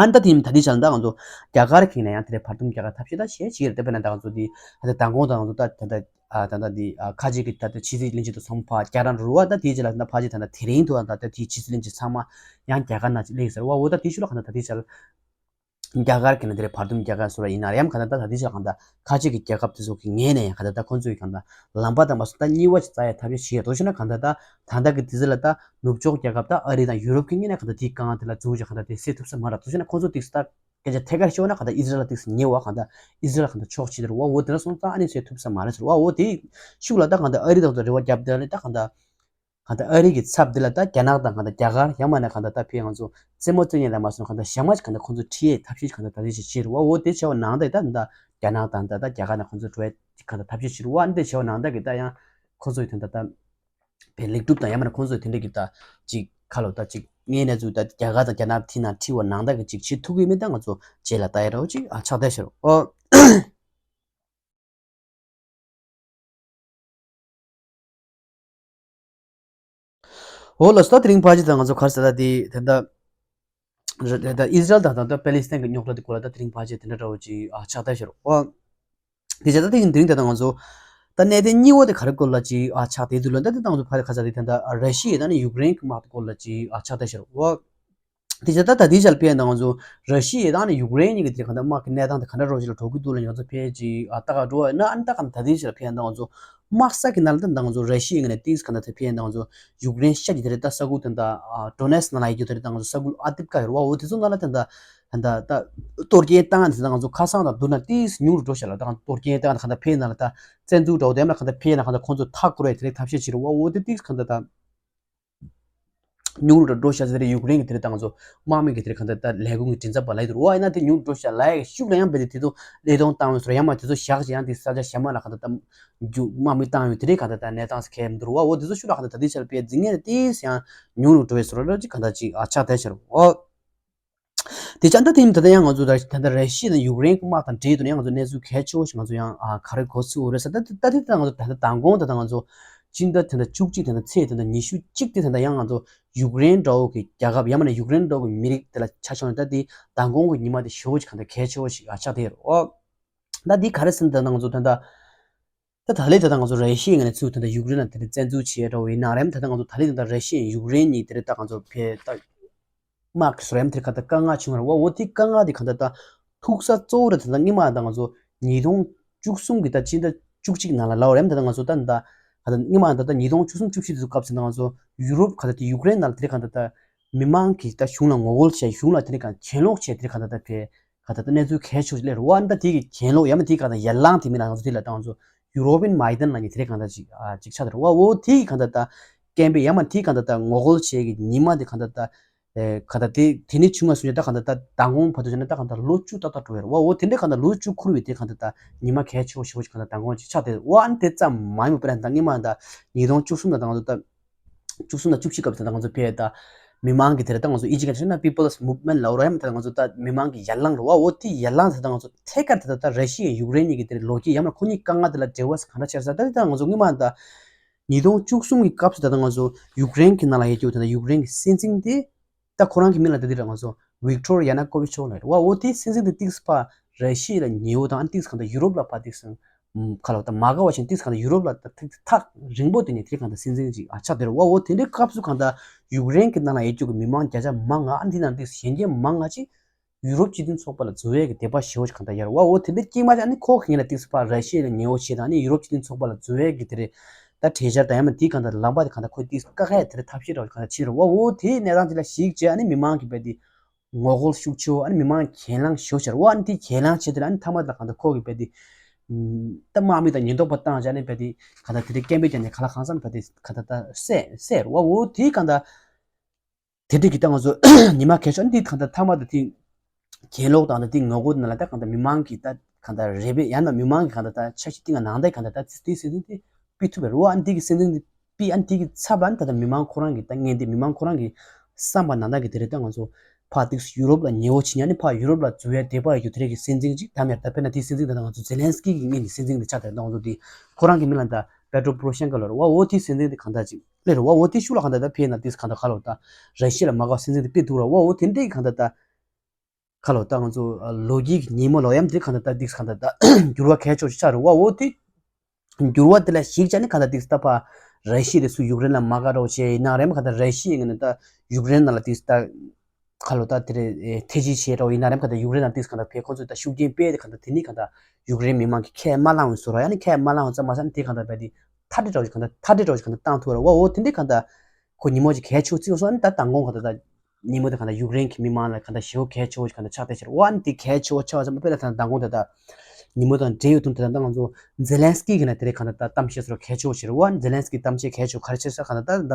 ཨ་ནི་ད་དེ་ཡིན་ད་དེ་ཆ་ལ་ད་ང་ཚོ་རྒྱ་གར་གྱི་ནས་ཡང་དེ་རེད་བར་འདུམ་རྒྱག་ག་ཐབས་ཤེས་ད་བྱས་བྱེད་ཀྱི་རེད། དཔེར་ན་ད་ང་ཚོ་དེ་ད་ལྟ་མདང་དགོང་ད་ང་ཚོ་ད་ད་ད་ཨ་ད་ད་དེ་ཨ་ཁ་ཅིག་གི་ད་ལྟ་ཕྱི་སྲིད་བློན་ཆེན་དུ་སོང་ཕ་རྒྱ་རང་རུ་བ། ད་དེའི་རྗེས་ལ་ད་ཕ་ཅིག་ད་ད་དེ་རིང་དུ་ད་ད་དེའི་ཕྱི་སྲིད་བློན་ཆེན་ཚང་མ་ཡང་རྒྱ་གར་ནང་ཅིག་སླེབས་ཟེར་བ། འོ་ད་དེ་ཤུགས་ལ་གང་ལྟར་ད་དེ་ཆ་ལ་རྒྱ་གར་གྱི་ནས་དེ་རེད་བར་འདུམ་རྒྱག་ག་སོ་ར་ཡིན་ན་ཡང་གང་ལྟར་ད་ད་དེ་ཆ་ལ་གང་ལྟར་ཁ་ཅིག་གི་རྒྱལ་ཁབ་དེ་ཚོ་གི་ངོས་ནས་ཡང་གང་ལྟར་ད་ཁོང་ཚོའི་གང་ལྟར་ལམ་པ་དང་མ་སོང་ད་གཉིས་པ་ཅིག་བཙལ་ཡ་ཐབས་ཤེས་བྱེད་ཡ་དོ་ཤེ་ན་གང་ལྟར་ད་ད་ལྟ་གི་དེ་ཚོ་ལ་ད་ནུབ་ཕྱོགས་རྒྱལ་ཁབ་ད་ཨ་རི་དང་ཡུ་རོབ་ཀྱི་ངོས་ནས་གང་ལྟར་དེའི་དཀའ་ངལ་དེ་ལ་འཛུགས་བྱས་གང་ལྟར་དེ་སེལ་ཐུབ་ས་མ་རེད། དོ་ཤེ་ན་ཁོང་ཚོ་དེ་ཚོ་ད་སྐད་ཆ་ཐད་ཀར་ཤོད་ན་གང་ལྟར་ཨི་ཟི་རལ་ལ་དེ་ཚོ་ཉེ་བ་གང་ལྟར་ཨི་ཟི་རལ་གང་ལྟར་ཕྱོགས་ཕྱིན་ཏེ་རུ་བ། འོ་དེ་འདྲ་སོང་ཙང་ཨ་ནི་སེལ་ཐུབ་ས་མ་རེད་ཟེར་བ། འོ་དེ་ཤུགས་ལ་ད་གང་ལྟར་ཨ་རི་དང་ཚོ་རེ་བ་བརྒྱབ་བསྡད་ནས་ད་གང་ལྟར་གང་ལྟར་ཨ་རི་གི་ཚབ་འདི་ལ་ད་རྒྱ་ནག་དང་གང་ལྟར་རྒྱ་གར་ཡང་མིན་ན་གང་ལྟར་ད་ཕེ་ང་ཚོ་རྩེད་མོ་རྩེ་མཁན་དང་མ་སོང་གང་ལྟར་ཞག་མ་ཅིག་གང་ལྟར་ཁོང་ཚོ་ཁྲིད་ཡས་ཐབས་ཤེས་གང་ལྟར་ད་དེ་ཞིག་བྱེད་རུ་བ། འོ་དེ་བྱས་པ་ནང་ལྟར་ད་ད་རྒྱ་ནག་དང་ད་ད་རྒྱ་གར་ནས་ཁོང་ཚོ་འགྲོ་ཡས་གང་ལྟར་ཐབས་ཤེས་བྱེད་རུ་བ། འདི་བྱས་པ་ནང་ལྟར་གི་ད་ཡང་ཁོང་ཚོ་ཡི་དོན་ད་ད་ཕེ་ལེགས་གྲུབ་དང་ཡང་མིན་ན་ཁོང་ཚོ་ཡི་དེ་འདྲ་གི་ད་ཅིག་ཁ་ལོ་ད་ཅིག་ངའི་གནས་ཚུལ་ད་རྒྱ་གར་དང་རྒྱ་ནག་དེ་ནང་ཁྲིད་པ་ནང་ལྟར་གི་ཅིག་བྱེད་ཐུབ་ཀྱི་མིན་ད་ང་ཚོ་རྗེས་ལ་ལྟ་ཡས་རོགས་ཅིག་ཨ་ཆགས་བསྡད་ཤར་བ། འོ། འོ་ལགས་སོ། ད་དེ་རིང་ཕལ་ཆེར་ད་ང་ཚོ་ག་རེ་ཟེར་ད་དེ་ད་ད་ད་ཨི་ཟི་རལ་དང་ད་ད་པེ་ལི་སི་ཐན་གྱི་རྙོག་དྲ་དེ་སྐོར་ལ་ད་དེ་རིང་ཕལ་ཆེར་དེ་འདྲ་འདྲ་བོ་ཅིག་ཨ་ཆགས་བསྡད་ཤར་བ། དེ་བྱས་ད་དེ་ཡིན་དེ་རིང་ད་ད་ང་ཚོ་ད་གནད་དོན་གཉིས་པ་དེ་ག་རེ་སྐོར་ལ་ཅིག་ཨ་ཆགས་བསྡད་འདུག་ལ། ད་དེ་ད་ང་ཚོ་ཕལ་ཆེར་ག་རེ་ཟེར་དེ་ད་ད་ར་ཤི་ཡ་དང་ནི་ཡུཀ་རེན་གྱི་དམག་དེ་སྐོར་ལ་ཅིག་ཨ་ཆགས་བསྡད་ཤར་བ། དེ་བྱས་ད་ད་དེ་བྱས་ལ་ཕེ་ཡང་ད་ང་ཚོ་ར་ཤི་ཡ་དང་ནི་ཡུཀ་རེན་གཉིས་ཀྱི་དེ་གང་ལྟར་དམག་གི་གནས་སྟངས་དེ་ག་འདྲ་རོ་ཞིག་ལ་འགྲོ་གི་འདུག་ལ་ང་ཚོ་ཕེ་ཅིག་ཨ་ལྟ་ག་འགྲོ་བ་ཡིན་ན། ཨ་ནི་ད་གང་ད་དེ་བྱས་ལ་ཕེ་ཡང་ད་ང་ཚོ་ དམག་ས་གི་ནང་ལ་ད་ང་ཚོ་ར་ཤི་ཡའི་ངོས་ནས་ཏིས་ག་ད་ད་ཕན་ད་ང་ཚོ་ཡུཀ་རེན་ཤ་གི་དེ་རེད་ད་ས་ཁུལ་དེ་འདྲ་ཌོ་ནེ་སི་ནང་ལ་ཡོད་རྒྱུ་དེ་རེད་ད་ང་ཚོ་ས་ཁུལ་ཨ་ཏིབ་ཀ་ཡོད་རེད་བ། འོ་དེ་ཚོ་ནང་ལ་དེ་འདྲ་ད་ད་གཏོར་སྐྱོན་བཏང་ཡང་དེ་ད་ང་ཚོ་ཁ་སང་དང་བསྡུར་ན་ཏིས་ཉུང་རུ་འགྲོ་ཤག་ལ། ད་ང་ཚོ་གཏོར་སྐྱོན་བཏང་ཡང་ད་ག་ད་ཕན་ནང་ལ་ད་བཙན་འཛུལ་འདྲ་བོ་དེ་ཡང་ན་ག་ད་ཕན་ན་ག་ད་ཁོང་ཚོ་མཐའ་བསྐོར་བའི་དེ་རེད་ཐབས་ཤེས་བྱེད་རེད་བ། འོ་དེ་ཏིས་ག་ད་ད། ཉུང་རུ་འགྲོ་ཤག་ཟེར་རེད། ཡུཀ་རེན་གྱི་དེ་རེད་ད་ང་ཚོ་དམག་མི་གི་དེ་རེད་ག་ད་ད་ལས་ཁུངས་ཀྱི་མགྲིན་ཚབ་པ་ལབ་ཡི་འདུག་རེད་བ། ཡིན་ན་དེ་ཉུང་རུ་འགྲོ་ཤག་ལབ་ཡ་གི་ཤུགས་ལ་ཡང་རྦད་དེ་དེ་ཚོ་བློས་གཏོང་བཏང་བའི་སོ་ར་ཡང་མ་དེ་ཚོ་བཞག་ཅིག་ཡང་དེ་ས་ཆ་གཞན་མ་ལ་ག་ད་ད་རྒྱུ་དམག་མི་བཏང་ཡོད་དེ་རེད་ག་ད་ད་གནས་སྟངས་སུ་ཁེལ་མི་འདུག་རེད་བ། འོ་དེ་ཚོ་ཤུགས་ལ་ག་ད་ད་དེ་ཆ་ལ་དཔེ་འཛིང་ངེས་ཏིས་ཡང་ཉུང་རུ་འགྲོ་བའི་སོ་ར་ར་ཅིག་ག་ད་ཅིག་ཨ་ཆགས་བསྡད་ཤག་རེད་བ། དེ་ཆ་ད་དེ་ཡིན་ད་ལྟ་ཡང་ང་ཚོ་ད་ད་ལྟ་ར་ཤི་ཡ་དང་ཡུཀ་རེན་གྱི་དམག་དང་འབྲེལ་དུ་ཡང་ང་ཚོ་གནས་ཚུལ་གལ་ཆེ་བོ་ཞིག་ང་ཚོ་ཡང་ཨ་ག་རེ་གོ་ཚུལ་འོ་རེད་ས། ད་ད་ད་དེ་ད་ང་ཚོ་ད་ལྟ་མདང་དགོང་ད་ད་ང་ཚོ་སྤྱི་ཟླ་ད་ལྟ་བཅུ་གཅིག་ད་ལྟ་ཚེས་ད་ལྟ་ཉི་ཤུ་གཅིག་དེ་ད་ལྟ་ཡང་ང་ཚོ་ཡུཀ་རེན་འདྲ་བོ་གི་རྒྱལ་ཁབ་ཡང་མིན་ན་ཡུཀ་རེན་འདྲ་བོ་གི་མི་རིགས་དེ་ལ་ཆ་མཚོན་ན་ད་དེ་མདང་དགོང་གི་ཉི་མ་དེ་ཞེ་བོ་ཞིག་གང་ལྟར་གལ་ཆེ་བོ་ཞིག་ཨ་ཆགས་བསྡད་ཡོད་རེད། ཨོ་ད་དེ་ག་རེ་ཟེར་ན་ད་ད་ང་ཚོ་ད་ལྟ། ད་ད་ལས་ད་ལྟ་ང་ཚོ་ར་ཤི་ཡའི་ངོས་ནས་ཚུར་ད་ལྟ་ཡུཀ་རེན་ལ་དེ་འདྲ་བཙན་འཛུལ་བྱས་འདྲ་བོ་ཡིན་ན་རེད། ད་ལྟ་ང་ཚོ་ད་ལས་ད་ལྟ་ར་ཤི་ཡའི་ཡུཀ་རེན་གཉིས་དེ་འདྲ་ད་ང་ཚོ་ཕེ་ད་དམག་གི་སོ་རེད་དེ་ག་ད་དཀའ་ངལ་བྱུང་བ་རེད་བ། འོ་དེ་དཀའ་ངལ་དེ་ག་ད་ད་ཐུག་ས་གཙོ་བོ་རེད། ད་ལྟ་སྔོན་མ་ད་ང་ཚོ་ཉིས་སྟོང་བཅུ་གསུམ་གི་ད་སྤྱི་ཟླ་བཅུ་གཅིག་ནང་ལ་ལབ་རེད། ད་ལྟ་ང་ཚོ་ད་ད་ག་ད་སྔོན་མ་ད་ད་ཉིས་སྟོང་བཅུ་གསུམ་བཅུ་བཞི་དེ་ཚོ་སྐབས་སུ་ད་ང་ཚོ་ཡུ་རོབ་ག་ད་དེ་ཡུཀ་རེན་ནང་ལ་དེ་ག་ད་ད་མི་མང་གི་ད་གཞུང་ལ་ངོ་རྒོལ་བྱས་གཞུང་ལ་དེ་ག་གྱེན་ལོག་བྱས་དེ་ག་ད་ད་ཕེ་ག་ད་ལྟ་གནས་ཚུལ་གལ་ཆེ་ཤོས་ལས་རུ་བ་འདི་དེ་གི་གྱེན་ལོག་ཡང་མིན་དེ་ག་ད་ཡར་ལངས་དེ་མིན་ལ་ང་ཚོ་དེ་ལ་ད་ང་ཚོ་ཡུ་རོ་པིན་མའི་ཌེན་ལ་ནི་དེ་རེད་གང་ལྟར་ཅིག་ཨ་ཅིག་ཆགས་དེ་རུ་བ། འོ་དེ་གི་གང་ལྟར་ད་སྐད་འབོད་ཡང་མིན་དེ་གང་ལྟར་ད་ངོ་རྒོལ་བྱེད་གི་ཉི་མ་དེ་གང་ལྟར་ད་ཨེ་གང་ལྟར་དེ་དེ་ནི་བྱུང་བ་སུ་ཡ་ད་གང་ལྟར་ད་མདང་དགོང་བར་དུ་བྱས་ན་ད་གང་ལྟར་ལོ་བཅུ་ཏག་ཏག་འགྲོ་བའི་རུ་བ། འོ་དེ་འདྲའི་གང་ལྟར་ལོ་བཅུ་འཁོར་བའི་དེ་གང་ལྟར་ད་ཉི་མ་གལ་ཆེ་བོ་ཞེ་བོ་ཞིག་གང་ལྟར་མདང་དགོང་ཅིག་ཆགས་དེ་རུ་བ། ཨ་ནི་དེ་ཙམ་མ་ཡིན་པ་དཔེར་ན་ད་སྔོན་མ་ད་ཉིས་སྟོང་བཅུ་གསུམ་ལ་ད་ང་ཚོ་ད། བཅུ་གསུམ་དང་བཅུ་བཞི་སྐབས་དེ་ད་ང་ཚོ་ཕེ་ད་མི་མང་གི་དེ་རེད་ད་ང་ཚོ་ཨིན་ཇི་ག་ཆ་ན་People's Movement ལབ་རོ་ཡ་མ་དེ་ད་ང་ཚོ་ད་མི་མང་གི་ཡར་ལངས་རོ་བ། འོ་དེ་ཡར་ལངས་དེ་ད་ང་ཚོ་ཐད་ཀར་དེ་ད་ད་ར་ཤི་ཡའི་ཡུཀ་རེན་གཉིས་ཀྱི་དེ་རེད་ལོ་རྒྱུས་ཡ་མ་ཁོ་གཉིས་དཀའ་ངལ་དེ་ལ་འབྲེལ་བ་གང་འདྲ་ཆེར་ས་ད་དེ་ད་ང་ཚོ་སྔོན་མ་ད་ཉིས་སྟོང་བཅུ་གསུམ་གི་སྐབས་སུ་ད་ད་ང་ཚོ་ཡུཀ་རེན་གྱི་ནང་ལ་ཡོད་རྒྱུ་དེ་ད་ཡུཀ་རེན་གྱི་སྲིད་འཛིན་དེ་ད་ཁོ་རང་གི་མིང་ལ་ད་དེ་རེད་ང་ཚོ་Viktor Yanukovych ལབ་རེད་བ། འོ་དེ་སྲིད་འཛིན་དེ་ཏིག་ཙམ་ཕ་ར་ཤི་ཡ་ལ་ཉེ་བོ་དང་ཨ་ནི་ཏིག་ཙམ་གང་ད་ཡུ་རོབ་ལ་ཕ་ཏིག་ཙམ། ཁ་ལོ་ད་མ་དགའ་བ་ཞིག་ཏིག་ཙམ་གང་ད་ཡུ་རོབ་ལ་ད་ཐག་ཐག་རིང་པོ་དེ་ནས་དེ་གང་ད་སྲིད་འཛིན་ཅིག་ཨ་ཆགས་དེ་རེད་བ། འོ་དེ་འདྲའི་སྐབས་སུ་གང་ད་ཡུཀ་རེན་གྱི་ནང་ལ་ཡོད་རྒྱུ་གི་མི་མང་བརྒྱ་ཆ་མང་ང་ཨ་ནི་དེ་ནང་ཏིག་ཙམ་གཞན་རྒྱལ་མང་ང་ཅིག་ཡུ་རོབ་སྤྱི་མཐུན་ཚོགས་པ་ལ་འཛུལ་ཡས་ཀྱི་དད་པ་ཞེ་བོ་ཞིག་གང་ད་ཡར་བ། འོ་དེ་འདྲའི་དཀྱིལ་མ་ཅིག་ཨ་ནི་ཁོ་གི་ངེད་ལ་ཏིག་ཙམ་ཕ་ར་ཤི་ཡ་ལ་ཉེ་བོ་བྱེད་དང་ཨ་ནི་ཡུ་རོབ་སྤྱི་མཐུན་ཚོགས་པ་ལ་འཛུལ་ཡས་ཀྱི་དེ་རེད་ད་གྲོས་འཆར་དང་ཡང་མ་དེ་གང་ད་ལམ་པ་དེ་གང་ད་ཁོས་ཏིག་ཙམ་བཀག་ཡས་དེ་རེད་ཐབས་ཤེས་ར་བ་གང་ད་ཕྱིན་ར་བ། འོ་དེའི་གནས་སྟངས་དེ་ལ་གཞིགས་བྱས་ཨ་ནི་མི་མང་གི་བས་དེ། ངོ་རྒོལ་ཤུགས་ཆེ་བོ་ཨ་ནི་མི་མང་གྱེན་ལངས་ཤུགས་ཆེ་བོ་ཨ་ནི་དེ་གྱེན་ལངས་བྱེད་དེ་ལ་ཨ་ནི་ཐ་མ་ལ་གང་ལྟར་ཁོ་གི་བས་དེ་ད་དམག་མི་དང་ཉེན་རྟོག་པ་བཏང་བྱས་ཨ་ནི་བས་དེ་གང་ལྟར་དེ་རིང་སྐད་འབོད་ཀྱང་ནས་ག་ལ་གང་འཚམ་བས་དེ་གང་ལྟར་ད་བསད་བསད་རུ་བ། འོ་དེ་གང་ལྟར་དེ་འདྲ་གི་ད་ང་ཚོ་ཉི་མ་གལ་ཆེ་ཨ་ནི་དེ་གང་ལྟར་ཐ་མ་ད་དེ་གྱེན་ལོག་དང་ད་དེ་ངོ་རྒོལ་ནང་ལ་ད་གང་ལྟར་མི་མང་གི་ད་གང་ལྟར་རེ་བས་ཡང་ན་མི་མང་གི་གང་ལྟར་ད་འཆར་གཞི་ཏིང་ང་ནང་ད་གང་ལྟར་ད་དེ་དེ་སྲིད་དེ་དེ། སྤེལ་ཐུབ་པའི་རེད་བ། ཨ་ནི་དེ་གི་སྲིད་འཛིན་དེ་སྤེལ་ཨ་ནི་དེ་གི་ཚབ་ལ་ཨ་ནི་ད་ལྟ་མི་མང་ཁོ་རང་གི་ད་ངན་དེ་མི་མང་ཁོ་རང་གི་བསམ་པ་ནང་ལྟར་གི་དེ་རེད་ད་ང་ཚོ་ཕ་ཏིག་ཡུ་རོབ་ལ་ཉེ་བོ་ཕྱིན་ཡ་ནི་ཕ་ཡུ་རོབ་ལ་འཛུལ་ཡ་དེ་པ་ཡ་གི་དེ་རེད་གི་སྲིད་འཛིན་ཅིག་ད་མེར་ད་དཔེར་ན་དེ་སྲིད་འཛིན་དེ་ད་ང་ཚོ་ཛེ་ལན་སི་ཀི་གི་མིང་གི་སྲིད་འཛིན་དེ་ཆགས་དེ་ད་ང་ཚོ་དེ་ཁོ་རང་གི་མིང་ལ་ད་པེ་ཏྲོ་པོ་རོ་ཤན་ཀ་ལ་རེད་བ། འོ་དེ་སྲིད་འཛིན་དེ་གང་ལྟར་ཅིག་ལེ་རེད་བ། འོ་དེ་ཤུགས་ལ་གང་ལྟར་ད་ཕེ་ན་དེ་གང་ལྟར་ཁ་ལོ་ད་ར་ཤི་ཡ་ལ་མ་དགའ་སྲིད་འཛིན་དེ་སྤེལ་ཐུབ་ར་བ། འོ་དེ་འདྲའི་གང་ལྟར་ད། ཁ་ལོ་ད་ང་ཚོ་ལོ་རྒྱུས་ཀྱི་ཉིན་མོ་ལོ་ཡམ་དེ་གང་ལྟར་ད་འདི་གང་ལྟར་ད་འགྱུར་བ་གལ་ཆེ་ཤོས་ཆགས་རེད་བ། འོ་དེ་འགྱུར་བ་དེ་ལ་གཞིགས་བྱས་ནས་གང་ལྟར་འདི་ད་ཕ་ར་ཤི་ཡ་དེ་ཚུར་ཡུཀ་རེན་ལ་མ་དགའ་རོགས་བྱས་ཡིན་ན་རེམ་གང་ལྟར་ར་ཤི་ཡའི་ངོས་ནས་ད་ཡུཀ་རེན་ནང་ལ་འདི་ད་ཁ་ལོ་ད་དེ་རེད་ཐེ་ཇུས་བྱས་རོགས་ཡིན་ན་རེམ་གང་ལྟར་ཡུཀ་རེན་ནང་འདི་གང་ལྟར་བས་ཁོ་ཚོས་ད་ཤུགས་རྐྱེན་སྤེལ་ཏེ་གང་ལྟར་དེ་ནི་གང་ལྟར་ཡུཀ་རེན་མི་མང་གི་ཁས་མ་བླངས་བཟོ་རོགས་ཡ་ནི་ཁས་མ་བླངས་ཙམ་མ་ཟད་ནི་དེ་གང་ལྟར་བས་དེ་མཐའ་འབྲས་རོགས་གང་ལྟར་མཐའ་འབྲས་རོགས་གང་ལྟར་བཏང་ཐུབ་རོགས་བ། འོ་དེ་འདི་གང་ལྟར་ཁོ་ཉིན་མོ་ཅིག་གལ་ཆེ་བརྩི་བ་སོང་ནི་ད་མདང་དགོང་གང་ལྟར་ད། ཉིན་མོ་དེ་གང་ལྟར་ཡུཀ་རེན་གྱི་མི་མང་ལ་གང་ལྟར་ཞེ་པོ་གལ་ཆེ་བོ་ཞིག་གང་ལྟར་ཆགས་བསྡད་ཤག་འོ་ཨ་ནི་དེ་གལ་ཆེ་བོ་ཆགས་ཙམ་དཔེར་ན་ད་མདང་དགོང་དེ་དག་ཉིན་མོ་དང་འབྲེལ་ཡོད་དུས་དེ་དག་ད་ང་ཚོ་ཛེ་ལན་སི་ཀི་གི་ནས་དེ་རིང་གང་ལྟར་ད་གཏམ་བཤད་སོགས་གལ་ཆེ་བོ་ཞིག་རེད། འོ་ཨ་ནི་ཛེ་ལན་སི་ཀི་གཏམ་བཤད་གལ་ཆེ་བོ་ག་རེ་བྱས་ཟེར་གང་ལྟར་ད་ད་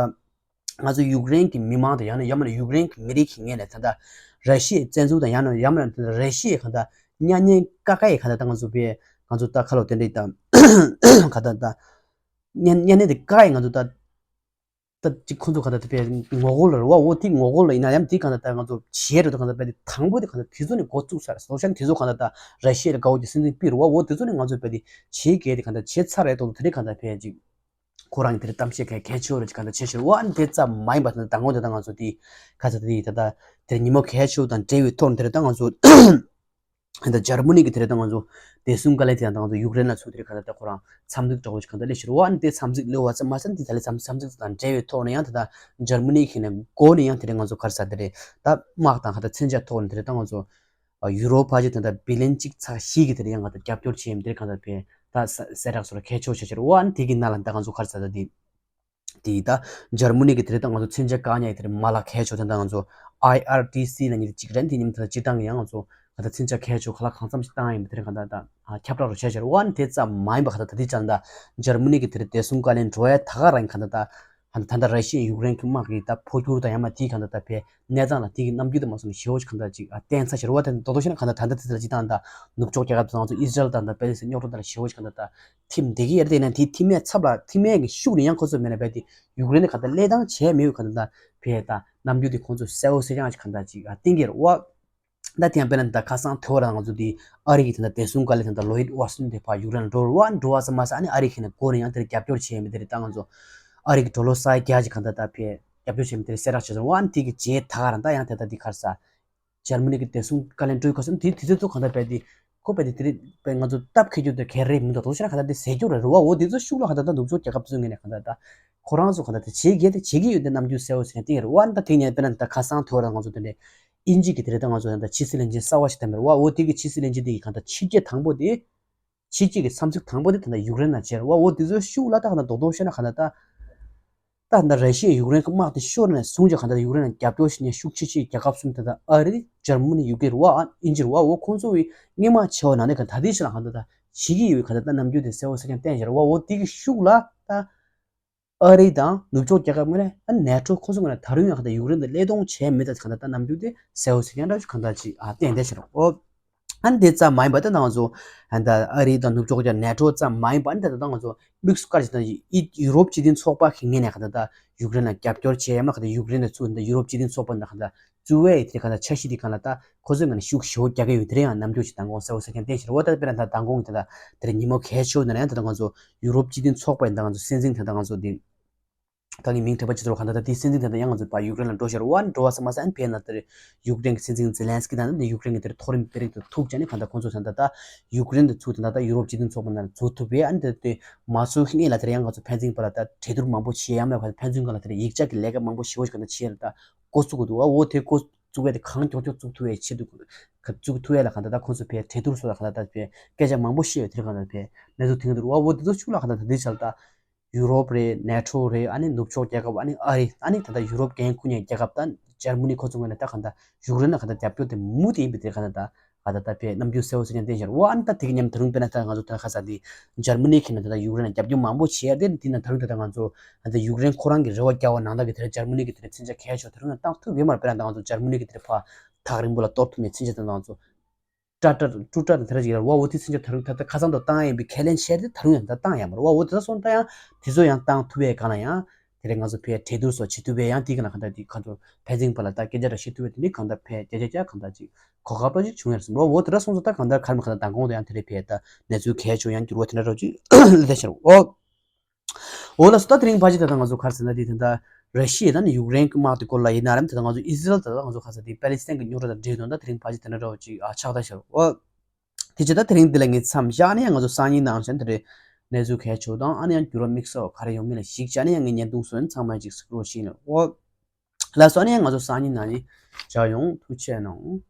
ང་ཚོ་ཡུཀ་རེན་གྱི་མི་མང་དང་ཡང་ན་ཡང་མིན་ན་ཡུཀ་རེན་གྱི་མི་རིགས་ཀྱི་ངོས་ནས་ད་ལྟ་ར་ཤི་ཡའི་བཙན་འཛུལ་དང་ཡང་ན་ཡང་མིན་ན་ད་ལྟ་ར་ཤི་ཡའི་གང་ལྟར་གཉའ་གནོན་བཀག་ཡས་གང་ལྟར་ད་ང་ཚོ་བས་ང་ཚོ་ད་ཁ་ལོ་དེ་འདྲ་ད་གང་ལྟར་ད་གཉའ་གནོན་དེ་བཀག་ཡས་ང་ཚོ་ད། ད་ཅིག་ཁོ་ཚོ་ག་ད་དེ་བས་ངོ་རྒོལ་ལ་རེད་བ། འོ་དེ་ངོ་རྒོལ་ལ་ཡིན་ན་ཡང་དེ་ག་ད་ད་ང་ཚོ་བྱེད་རེད་དོ། ག་ད་བས་དེ་དང་པོ་དེ་ག་ད་དེ་ཚོ་ནས་འགོ་བཙུགས་ཚར་སོ་ཤན་དེ་ཚོ་ག་ད་ད་ར་ཤི་ཡ་ལ་དགའ་བོ་དེ་སྲིད་འཛིན་པི་རུ་བ། འོ་དེ་ཚོ་ནས་ང་ཚོ་བས་དེ་བྱེད་དགོས་དེ་ག་ད་བྱེད་ཚར་རེད་དོ། དེ་རིང་ག་ད་བས་ཅིག་ཁོ་རང་གི་དེ་རིང་གཏམ་བཤད་གལ་གལ་ཆེ་བོ་རེད་ཅིག་ག་ད་བྱེད་ཤོར་བ། དེ་ཙམ་མ་ཡིན་པ་ད་དང་པོ་དེ་ད་ང་ཚོ་དེ་ག་ད་དེ་ད་ད་དེ་ཉིན་མོ་གལ་ཆེ་བོ་དང་འབྲེལ་བའི་ཐོག་ནས་དེ་རིང་ད་ང་ཚོ། ད་འཇར་མ་ནི་གི་དེ་རེད་ད་ང་ཚོ་བདེ་སྲུང་བཀའ་བློན་དེ་ཡང་ད་ང་ཚོ་ཡུཀ་རེན་ལ་ཚུར་དེ་རེད་ག་ད་ད་ཁོ་རང་འཚམས་གཟིགས་འདྲ་བོ་ཞིག་ག་ད་སླེབས་ཤག་རེད་བ། ཨ་ནི་དེ་འཚམས་གཟིགས་སླེབས་པ་ཙམ་མ་ཟད་དེ་ད་ལས་འཚམས་འཚམས་གཟིགས་དང་འབྲེལ་བའི་ཐོག་ནས་ཡང་ད་ད་འཇར་མ་ནི་གི་ནས་འགོ་ནས་ཡང་དེ་རེད་ང་ཚོ་ག་རེ་ཟེར་དེ་རེད་ད་དམག་དང་ག་ད་མཚོན་ཆ་ཐོག་ནས་དེ་རེད་ད་ང་ཚོ་ཡུ་རོ་ཕལ་ཆེར་དེ་ད་བི་ལན་གཅིག་ཚེག་བཞི་གི་དེ་རེད་ཡང་ག་ད་རྒྱབ་སྐྱོར་བྱས་ཡིན་དེ་རེད་ག་ད་བས། ད་ས་གསལ་བསྒྲགས་སོགས་ལ་གལ་ཆེ་བོ་ཆགས་ཤར་བ། ཨ་ནི་དེ་གི་ནང་ལ་ད་ང་ཚོ་ག་རེ་ཟེར་ད་དེ། དེ་ད་འཇར་མ་ནི་གི་དེ་རེད། ད་ང་ཚོ་མཚོན་ཆ་བཀག་ཉར་གི་དེ་རེད། མ་ལ་གལ་ཆེ་བོ་དེ་ད་ང་ཚོ་ཨའི་ཨར་ཊི་སི་ལབ་མཁན་དེ་གཅིག་རེད། དེ་མཉམ་དུ་ད་སྤྱིར་བཏང་གི་ཡང་ང་ཚོ་ག་ད་མཚོན་ཆ་གལ་ཆེ་བོ་ག་ལ་གང་འཚམ་ཞིག་བཏང་ཡིན་པ་དེ་རེད། ག་ད་ད་ཁྱབ་བསྒྲགས་རུ་བྱས་ཤར་བ། ཨ་ནི་དེ་ཙམ་མ་ཡིན་པ་ག་ད་ད་དེ་ཅང་ད་འཇར་མ་ནི་གི་དེ་རེད། བདེ་སྲུང་བཀའ་བློན་འགྲོ་ཡ་ད་ག་རང་ག་ད་ད་ད་ད་ད་ར་ཤི་ཡ་ཡུཀ་རེན་གི་དམག་གི་ད་འཕོ་འགྱུར་དང་ཡང་མ་དེའི་ག་ད་ད་བས་གནས་སྟངས་ལ་དེ་གི་རྣམ་འགྱུར་དེ་མ་སོང་ནས་ཞེ་བོ་ཞིག་གང་ལྟར་ཅིག་ཨ་བསྟན་ཚར་ཤར་བ། དེ་མདོར་བསྡུས་བཤད་ན་གང་ལྟར་ད་ལྟ་དེ་ལ་ཅིག་བཏང་ད་ནུབ་ཕྱོགས་རྒྱལ་ཁབ་དང་ང་ཚོ་ཨི་ཟི་རལ་དང་ད་པེ་ལི་སི་རྙོག་དྲ་དེ་ལ་ཞེ་བོ་ཞིག་གང་ལྟར་ད་ཐིམ་བསྡད་ཀྱི་ཡོད་རེད། དེ་ན་དེ་ཐིམ་མེད་ཚབ་ལ་ཐིམ་མེད་ཀྱི་ཤུགས་ནི་ཡང་ཁོ་ཚོ་མེད་ན་བས་དེ་ཡུཀ་རེན་ནས་གང་ལྟར་བློས་བཏང་བྱས་མེད་པའི་གང་ལྟར་ད་བས་ད་རྣམ་འགྱུར་དེ་ཁོ་ཚོ་གསལ་བོ་གསལ་རྐྱང་ཞིག་གང་ལྟར་ཅིག་ཨ་བསྟན་གྱི་རེད་བ། ད་དེ་ཡང་དཔེར་ན་ད་ཁ་སང་དེ་བར་ང་ཚོ་དེ་ཨ་རི་གི་དེ་འདྲ་བདེ་སྲུང་བཀའ་བློན་དེ་འདྲ་ལོ་ཡིད་ཝ་སི་ཊོན་དེ་ཕར་ཡུཀ་རེན་ལ་འགྲོ་རུ་བ་འགྲོ་བ་ཙམ་མ་ཟད། ཨ་ནི་ཨ་རི་གི་ནས་སྒོ་ནས་ཡང་དེར་རྒྱབ་སྐྱོར་བྱས་མི་དེ་རེད། ད་ང་ཚོ་ཨ་རི་གི་ཌོ་ལར་ས་ཡ་བརྒྱ་ཅིག་གང་ལྟར་ད་ཕར་རྒྱབ་སྐྱོར་བྱས་མི་དེ་རེད་གསལ་བསྒྲགས་བྱས་སོང་བ། ཨ་ནི་དེ་གི་རྗེས་ད་ག་རང་ད་ཡང་དེ་ལྟར་དེ་ག་རེ་ཟ། འཇར་མ་ནི་གི་བདེ་སྲུང་བཀའ་བློན་འགྲོ་ཡི་ཁ་སང་དེ་དེ་ཚོ་ཚོ་གང་ལྟར་བས་དེ་ཁོ་བས་དེ་དེ་རེད་བས། ང་ཚོ་སྟབས་ཁེ་རྒྱུ་དེ་ག་རེ་རེད་མི་འདུག་དོ་ཤ་ན་གང་ལྟར་དེ་ཟེར་རྒྱུ་རེད་རུ་བ། འོ་དེ་ཚོ་ཤུགས་ལ་གང་ལྟར་ད་ནུབ་ཕྱོགས་རྒྱལ་ཁབ་ཚོའི་ངོས་ནས་གང་ལྟར་ད་ཁོ་རང་ཚོ་གང་ལྟར་དེ་བྱེད་ཀྱི་དེ་བྱེད་ཀྱི་ཡོད་དེ་རྣམ་འགྱུར་གསལ་བོ་ཟེར་མཁན་དེ་རེད་བ། ཨ་ནི་ད་དེ་ཉན་དཔེར་ན་ད་ཁ་སང་དེ་བར་ང་ཚོ་དེ་འདྲའི་དབྱིན་ཇི་གི་དེ་རེད། ད་ང་ཚོ་ད་ཕྱི་སྲིད་བློན་ཆེན་གསར་བ་ཞིག་བདམས་པ་རེད་བ། འོ་དེ་གི་ཕྱི་སྲིད་བློན་ཆེན་དེ་གི་གང་ལྟར་ཕྱི་སྐྱེས་དང་པོ་དེ། ཕྱི་སྐྱེས་ཀྱི་འཚམས་གཟིགས་དང་པོ་དེ་ད་ལྟ་ཡུཀ་རེན་ལ་བྱས་རེད་བ། འོ་དེ་ཚོའི་ཤུགས་ལ་ད་ག་ན་རྡོག་རྡོག་བཤད་ན་ག་ན་ད་ད་ད་ར་ཤི་ཡ་ཡུཀ་རེན་གྱི་དམག་དེ་ཤོར་ནས་བཟུང་ཅིག་ག་ད་ཡུཀ་རེན་ལ་རྒྱབ་སྐྱོར་བྱེད་མཁན་ཤུགས་ཆེ་ཆེའི་རྒྱལ་ཁབ་གསུམ་ད་ད་ཨ་རི། འཇར་མ་ནི། ཡུ་ཀེ་རེད་བ། ཨ་དབྱིན་ཇི་རེད་བ། འོ་ཁོང་ཚོ་བའི་སྔོན་མ་བྱས་པ་ནང་ནས་ག་ད་ལྟའི་ཆ་ལ་ག་ད་ད་བྱེད་ཀྱི་ཡོད་ག་ད་ད་རྣམ་འགྱུར་དེ་གསལ་བོ་གསལ་རྐྱང་བསྟན་བཞག་རེད་བ། འོ་དེ་གི་ཤུགས་ལ་ད། ཨ་རི་དང་ནུབ་ཕྱོགས་རྒྱལ་ཁབ་ངོས་ནས་ཨ་ནེ་ཊོ་ཁོ་ཚོ་ངོས་ནས་ད་རུང་ཡང་ག་ད་ཡུཀ་རེན་དུ་བློས་གཏོང་བྱས་མེད་ད་ག་ད་ད་རྣམ་འགྱུར་དེ་གསལ་བོ་གསལ་རྐྱང་འདྲ་ཞིག་གང་ལྟར་ཅིག་ཨ་བསྟན་བསྡད་ཤག་རོ། ཨ་ནི་དེ་ཙམ་མ་ཡིན་པ་ད་ང་ཚོ་ཨ་ད་ཨ་རི་དང་ནུབ་ཕྱོགས་ཀྱི་ནེ་ཊོ་ཙམ་མ་ཡིན་པ། ཨ་ནི་ད་ད་ང་ཚོ་དམིགས་སུ་བཀར་ཞིག་ད་ཡི་ཡུ་རོབ་སྤྱི་མཐུན་ཚོགས་པ་གི་ངོས་ནས་ག་ད་ད་ཡུཀ་རེན་ལ་རྒྱབ་སྐྱོར་བྱས་ཡང་ན་ག་ད་ཡུཀ་རེན་ལ་ཚུར་ད་ཡུ་རོབ་སྤྱི་མཐུན་ཚོགས་པ་ད་ག་ད་གཙོ་བོའི་དེ་ག་ད་འཆར་གཞི་དེ་ག་ལ་ད་ཁོ་ཚོའི་ངོས་ནས་ཤུགས་ཞེ་པོ་རྒྱག་གི་ཡོད། དེ་རིང་ཡང་རྣམ་འགྱུར་ཅིག་མདང་དགོང་གསལ་བོ་གསལ་རྐྱང་བསྟན་ཤག་རོ། ད་དཔེར་ན་ད་མདང་དགོང་གི་ད་ད་དེ་རིང་ཉིན་མོ་གལ་ཆེ་བོ་ནང་ཡང་ད་ད་ང་ཚོ་ཡུ་རོབ་སྤྱི་མཐུན་ཚོགས་པ་ཡིན་ད་ང་ཚོ་སྲིད་འཛིན་ད་ད་ང་ཚོ་དེ་ད་གི་མིང་དྲན་པ་ཅི་ཐུབ་གང་ད་ད་དེ་སྲིད་འཛིན་ད་ད་ཡང་ང་ཚོ་ཕར་ཡུཀ་རེན་ལ་འགྲོ་ཤར་བ་འགྲོ་བ་ཙམ་མ་ཟད། ཨ་ནི་ཕེ་ན་དེར་ཡུཀ་རེན་གྱི་སྲིད་འཛིན་ཛེ་ལན་སི་ཀི་དང་ནི་ཡུཀ་རེན་གྱི་དེར་མཐོ་རིམ་དཔོན་རིགས་དང་ཐུག་བྱས་ནས་གང་ད་ཁོང་ཚོ་ད་ད་ད་ཡུཀ་རེན་དུ་ཚུར་ད་ད་ཡུ་རོབ་སྤྱི་མཐུན་ཚོགས་པ་ནང་འཛུལ་ཐུབ་པས། ཨ་ནི་དེ་དེ་མ་ཚུགས་ཤིང་ཨེ་ལ་དེར་ཡང་ང་ཚོ་ཕན་ཚུན་བར་ལ་ད་གྲོས་བསྡུར་མང་པོ་བྱས་ཡང་མེད་པར་ཕན་ཚུན་སྒང་ལ་དེར་ཡིག་ཆ་གི་ལས་ཀ་མང་པོ་ཞེ་པོ་ཞིག་གང་ད་བྱས་ལ་ད་འགོ་བཙུགས་དགོས་འདུག་འོ་དེ་འགོ་བཙུགས་པས་དེ་གང་མགྱོགས་མགྱོགས་བཙུགས་ཐུབ་པའི་ཆེད་དུ་ག་བཙུགས་ཐུབ་ཡས་ལ་གང་ད་ད་ཁོང་ཚོ་ཕའི་གྲོས་བསྡུར་སོགས་ལ་གང་ད་ད་ཕའི་སྐད་ཆ་མང་པོ་བཤད་ཡོད། དེར་གང་ད་ཕའི་གནས་ཚུལ་ཐོན་གྱི་འདུག་འོ་འོ་དེ་ཚོ་ཤུགས་ལ་གང་ད་ད་དེ་ཆ་ལ་ད་ཡུ་རོབ་རེད། ནེ་ཊོ་རེད། ཨ་ནི་ནུབ་ཕྱོགས་རྒྱལ་ཁབ། ཨ་ནི་ཨ་རི། ཨ་ནི་ད་ལྟ་ཡུ་རོབ་འགན་འཁུར་མཁན་རྒྱལ་ཁབ་དང་འཇར་མ་ནི་ཁོ་ཚོ་ངོས་ནས་ད་གང་ལྟར་ཡུཀ་རེན་ལ་གང་ལྟར་རྒྱབ་སྐྱོར་དེ་མུ་མཐུད་ཡིན་པའི་དེ་གང་ལྟར་ད་གང་ལྟར་ད་ཕའི་རྣམ་འགྱུར་གསལ་བོ་གསལ་རྐྱང་བསྟན་ཤར་བ། ཨ་ནི་ད་དེ་གི་མཉམ་ད་རུང་དཔེར་ན་ད་ང་ཚོ་ད་ཁ་ས་དེ་འཇར་མ་ནི་ཁྱེད་ན་ད་ལྟ་ཡུཀ་རེན་ལ་རྒྱབ་སྐྱོར་མང་པོ་བྱས་ཏེ་དེ་ན་ད་རུང་ད་ལྟ་ང་ཚོ་ད་ལྟ་ཡུཀ་རེན་ཁོ་རང་གི་རེ་བ་རྒྱག་པ་ནང་ལྟར་གི་དེ་འཇར་མ་ནི་གི་དེ་མཚོན་ཆ་གལ་ཆེ་ད་རུང་ཡང་བཏང་ཐུབ་ཡོད་མ་རེད། དཔེར་ན་ད་ང་ཚོ་འཇར་མ་ནི་གི་དེ་ཕར་ཐག་རིང་པོ་ལ་གཏོར་ཐུབ་མཁན་མཚོན་ཆ་ད་ང་ཚོ། ཀྲ་ཀྲ་ཀྲུ་ཀྲ་དང་དེ་འདྲ་ཅིག་ཡོད་རེད་བ། འོ་དེ་མཚོན་ཆ་ད་རུང་ད་ལྟ་ཁ་སང་དུ་བཏང་ཡིན་པའི་ཁས་ལེན་བྱས་ཏེ་ད་རུང་ཡང་ད་བཏང་ཡོད་མ་རེད་བ། འོ་དེ་ཚོ་སོང་ད་ཡང་དེ་ཚོ་ཡང་བཏང་ཐུབ་པའི་སྒང་ལ་ཡང་དེ་རིང་ང་ཚོ་ཕའི་གྲོས་བསྡུར་སོགས་བྱེད་ཐུབ་པའི་ཡང་དེ་ག་ན་གང་ལྟར་དེ་ག་ཚོད་ཕན་ཚུན་བར་ལ་ད་སྐད་ཆ་འདྲ་བཤད་ཐུབ་པའི་དེ་ནི་གང་ལྟར་ཕའི་བརྒྱ་ཆ་བརྒྱ་གང་ལྟར་ཅིག་གོ་སྐབས་འདྲ་ཅིག་བྱུང་ཡོད་རེད་བསམ་རོ། འོ་དེ་འདྲ་སོང་ཙང་ད་གང་ལྟར་གར་མ་གང་ལྟར་མདང་དགོང་དུ་ཡང་དེ་རིང་ཕའི་ད་གནས་ཚུལ་གལ་ཆེ་ཡང་འགྱུར་བ་དེ་འདྲ་འདྲ་ཅིག་སླེབས་བསྡད་ཤག་རོ། འོ། འོ་ལགས་སོ། ད་དེ་རིང་ཕལ་ཆེར་ད་ལྟ་ང་ཚོ་ག་རེ་ཟེར་ན་དེ་ད་ལྟ་ར་ཤི་ཡ་དང་ཡུཀ་རེན་གྱི་དམག་དེ་སྐོར་ལ་ཡིན་ན་རམ། ད་ལྟ་ང་ཚོ་ཨི་ཟི་རལ་ད་ལྟ་ང་ཚོ་ག་རེ་ཟེར་དེ་པ་ལི་སི་ཐན་གྱི་རྙོག་དྲ་དང་འབྲེལ་དོན་ད་དེ་རིང་ཕལ་ཆེར་དེ་འདྲ་འདྲ་བོ་ཅིག་ཨ་ཆགས་བསྡད་ཤག་རོ། འོ། དེ་བྱས་ད་དེ་རིང་འདི་ལ་ངས་མཚམས་བཞག་ནས་ཡང་ང་ཚོ་སང་ཉིན་ནང་བཞིན་དེ་རིང་གནས་ཚུལ་གལ་ཆེ་བ་དང་ཨ་ནི་ཡང་འགྱུར་བ་དམིགས་བསལ་ག་རེ་ཡོང་མིན་ལ་གཞིགས་བྱས་ནས་ཡང་ངས་བརྙན་ཐུང་བཟོས་ནས་ཚང་མ་ཅིག་གཟིགས་རོགས་ཞུ་ཡིན། འོ། ལགས་སོ། ཨ་ནི་ཡང་ང་ཚོ་སང་ཉིན་ནང་བཞིན་མཇལ་ཡོང་། ཐུགས་རྗེ་གནང་།